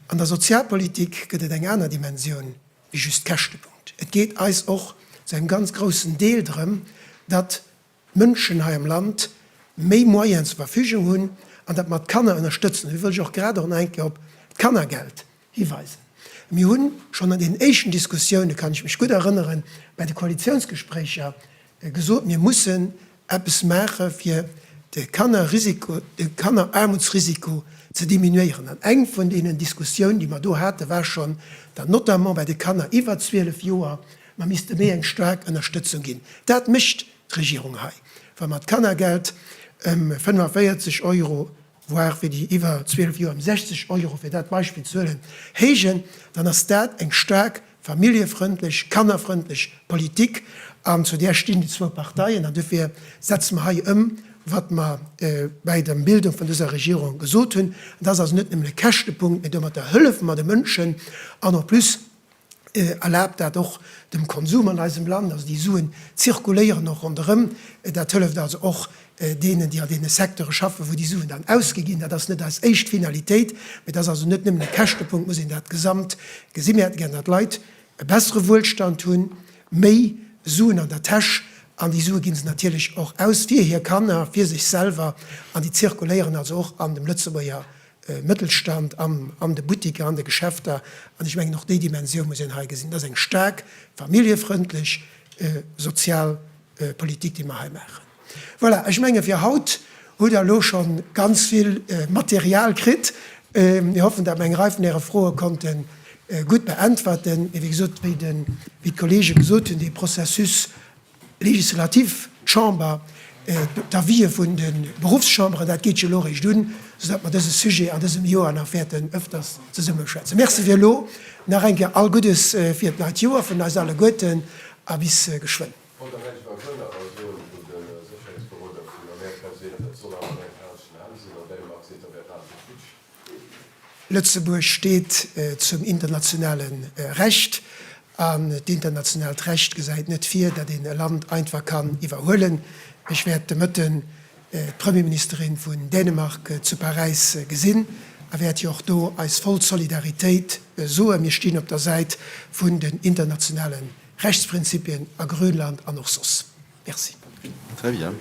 An der Sozialpolitik gëtt et eng aner Dimensioun wéi just Käschtepunkt. Et geet eis och zu engem ganz groussen Deel drëm, datt d'Mënschen hei am Land méi Moyenen zur Verfügung hunn an datt mer d'Kanner ënnerstëtzen. Hei wëll ech och grad och nach eng Kéier op d'Kannergeld hiweisen. Mir hu schonn an deenen éischten Diskussioune, kann ech mech gutt erënneren, bei de Koalitiounsgespréicher gesot, mir mussen eppes maache fir de Kannerrisiko, de Kanneraarmutsrisiko ze diminuéieren. An eng vun deenen Diskussioun, déi mer do haten, war schonn, datt notamment bei de Kanner iwwer 12 Joer mer misste méi eng staark Ënnerstëtzung ginn. Dat mécht d'Regierung hei, wa mer d'Kannergeld ëm 45 Euro voire fir déi iwwer 12 Joer ëm 60 Euro, fir dat Beispill ze huelen, héijen, dann ass dat eng staark familljefrëndlech, kannerfrëndlech Politik an zu där stinn déi zwou Parteien. An dofir setze mer hei ëm, wat mer bäi der Bildung vun dëser Regierung gesot hunn. An dat ass also net nëmmen e Käschtepunkt, mee domatter hëllefe mer de Mënschen an en plus erlaabt dat och dem Konsum an eisem Land, also déi Suen zirkuléieren och ronderëm. Dat hëlleft also och deenen, déi an deene Secteure schaffen, wou déi Suen dann ausgi ginn. Dat ass net eis éischt Finalitéit, mee dat ass also net nëmmen e Käschtepunkt, muss een dat gesamt gesinn. Mir hätte gär, datt d'Leit e bessere Wuelstand hunn, méi Suen an der Täsch, an déi Sue gi se natierlech och aus fir hir Kanner, fir sech selwer, an déi zirkuléieren also och an dem Lëtzebuerger Mëttelstand, an de Buttiker, an de Geschäfter. An ech mengen, och déi Dimensioun muss een hei gesinn. Dat ass eng staark familljefrëndlech sozial Politik, déi mer hei maachen. Voilà, ech menge fir haut hutt Der elo scho ganz vill Material kritt. Mir hoffen, datt mer eng Rei vun Äre Froe konnte gutt beäntwerten. Mee wéi gesot, wéi d'Kollege gesot hunn, dee Processus législatif, d'Chamber, d'Avisë vun de Beruffschamberen, dat geet jo elo eréischt un, soudatt mer dëse Sujet an dësem Joer nach wäerten ëfters zesumme schwätzen. Merci fir elo. Nach eng Kéier all Guddes fir d'neit Joer vun eis alleguerten a bis geschwënn. Wollt der näischt erwënner a soen, wou de Sécherheetsberoder vun Amerika seet, dat soll am amerikaneschen Hänn sinn, an Dänemark seet, da wär d'Aart futsch. Lëtzebuerg steet zum internationale Recht an d'internationaalt Recht gesäit net vir, datt een e Land einfach kann iwwerhuelen. Ech wäert de Mëtten d'Premierministerin vun Dänemark zu Paräis gesinn a wäert hir och do eis voll Solidaritéit soen. Mir stinn op der Säit vun den internationale Rechtsprinzipien a Grönland an och soss. Merci. Très bien.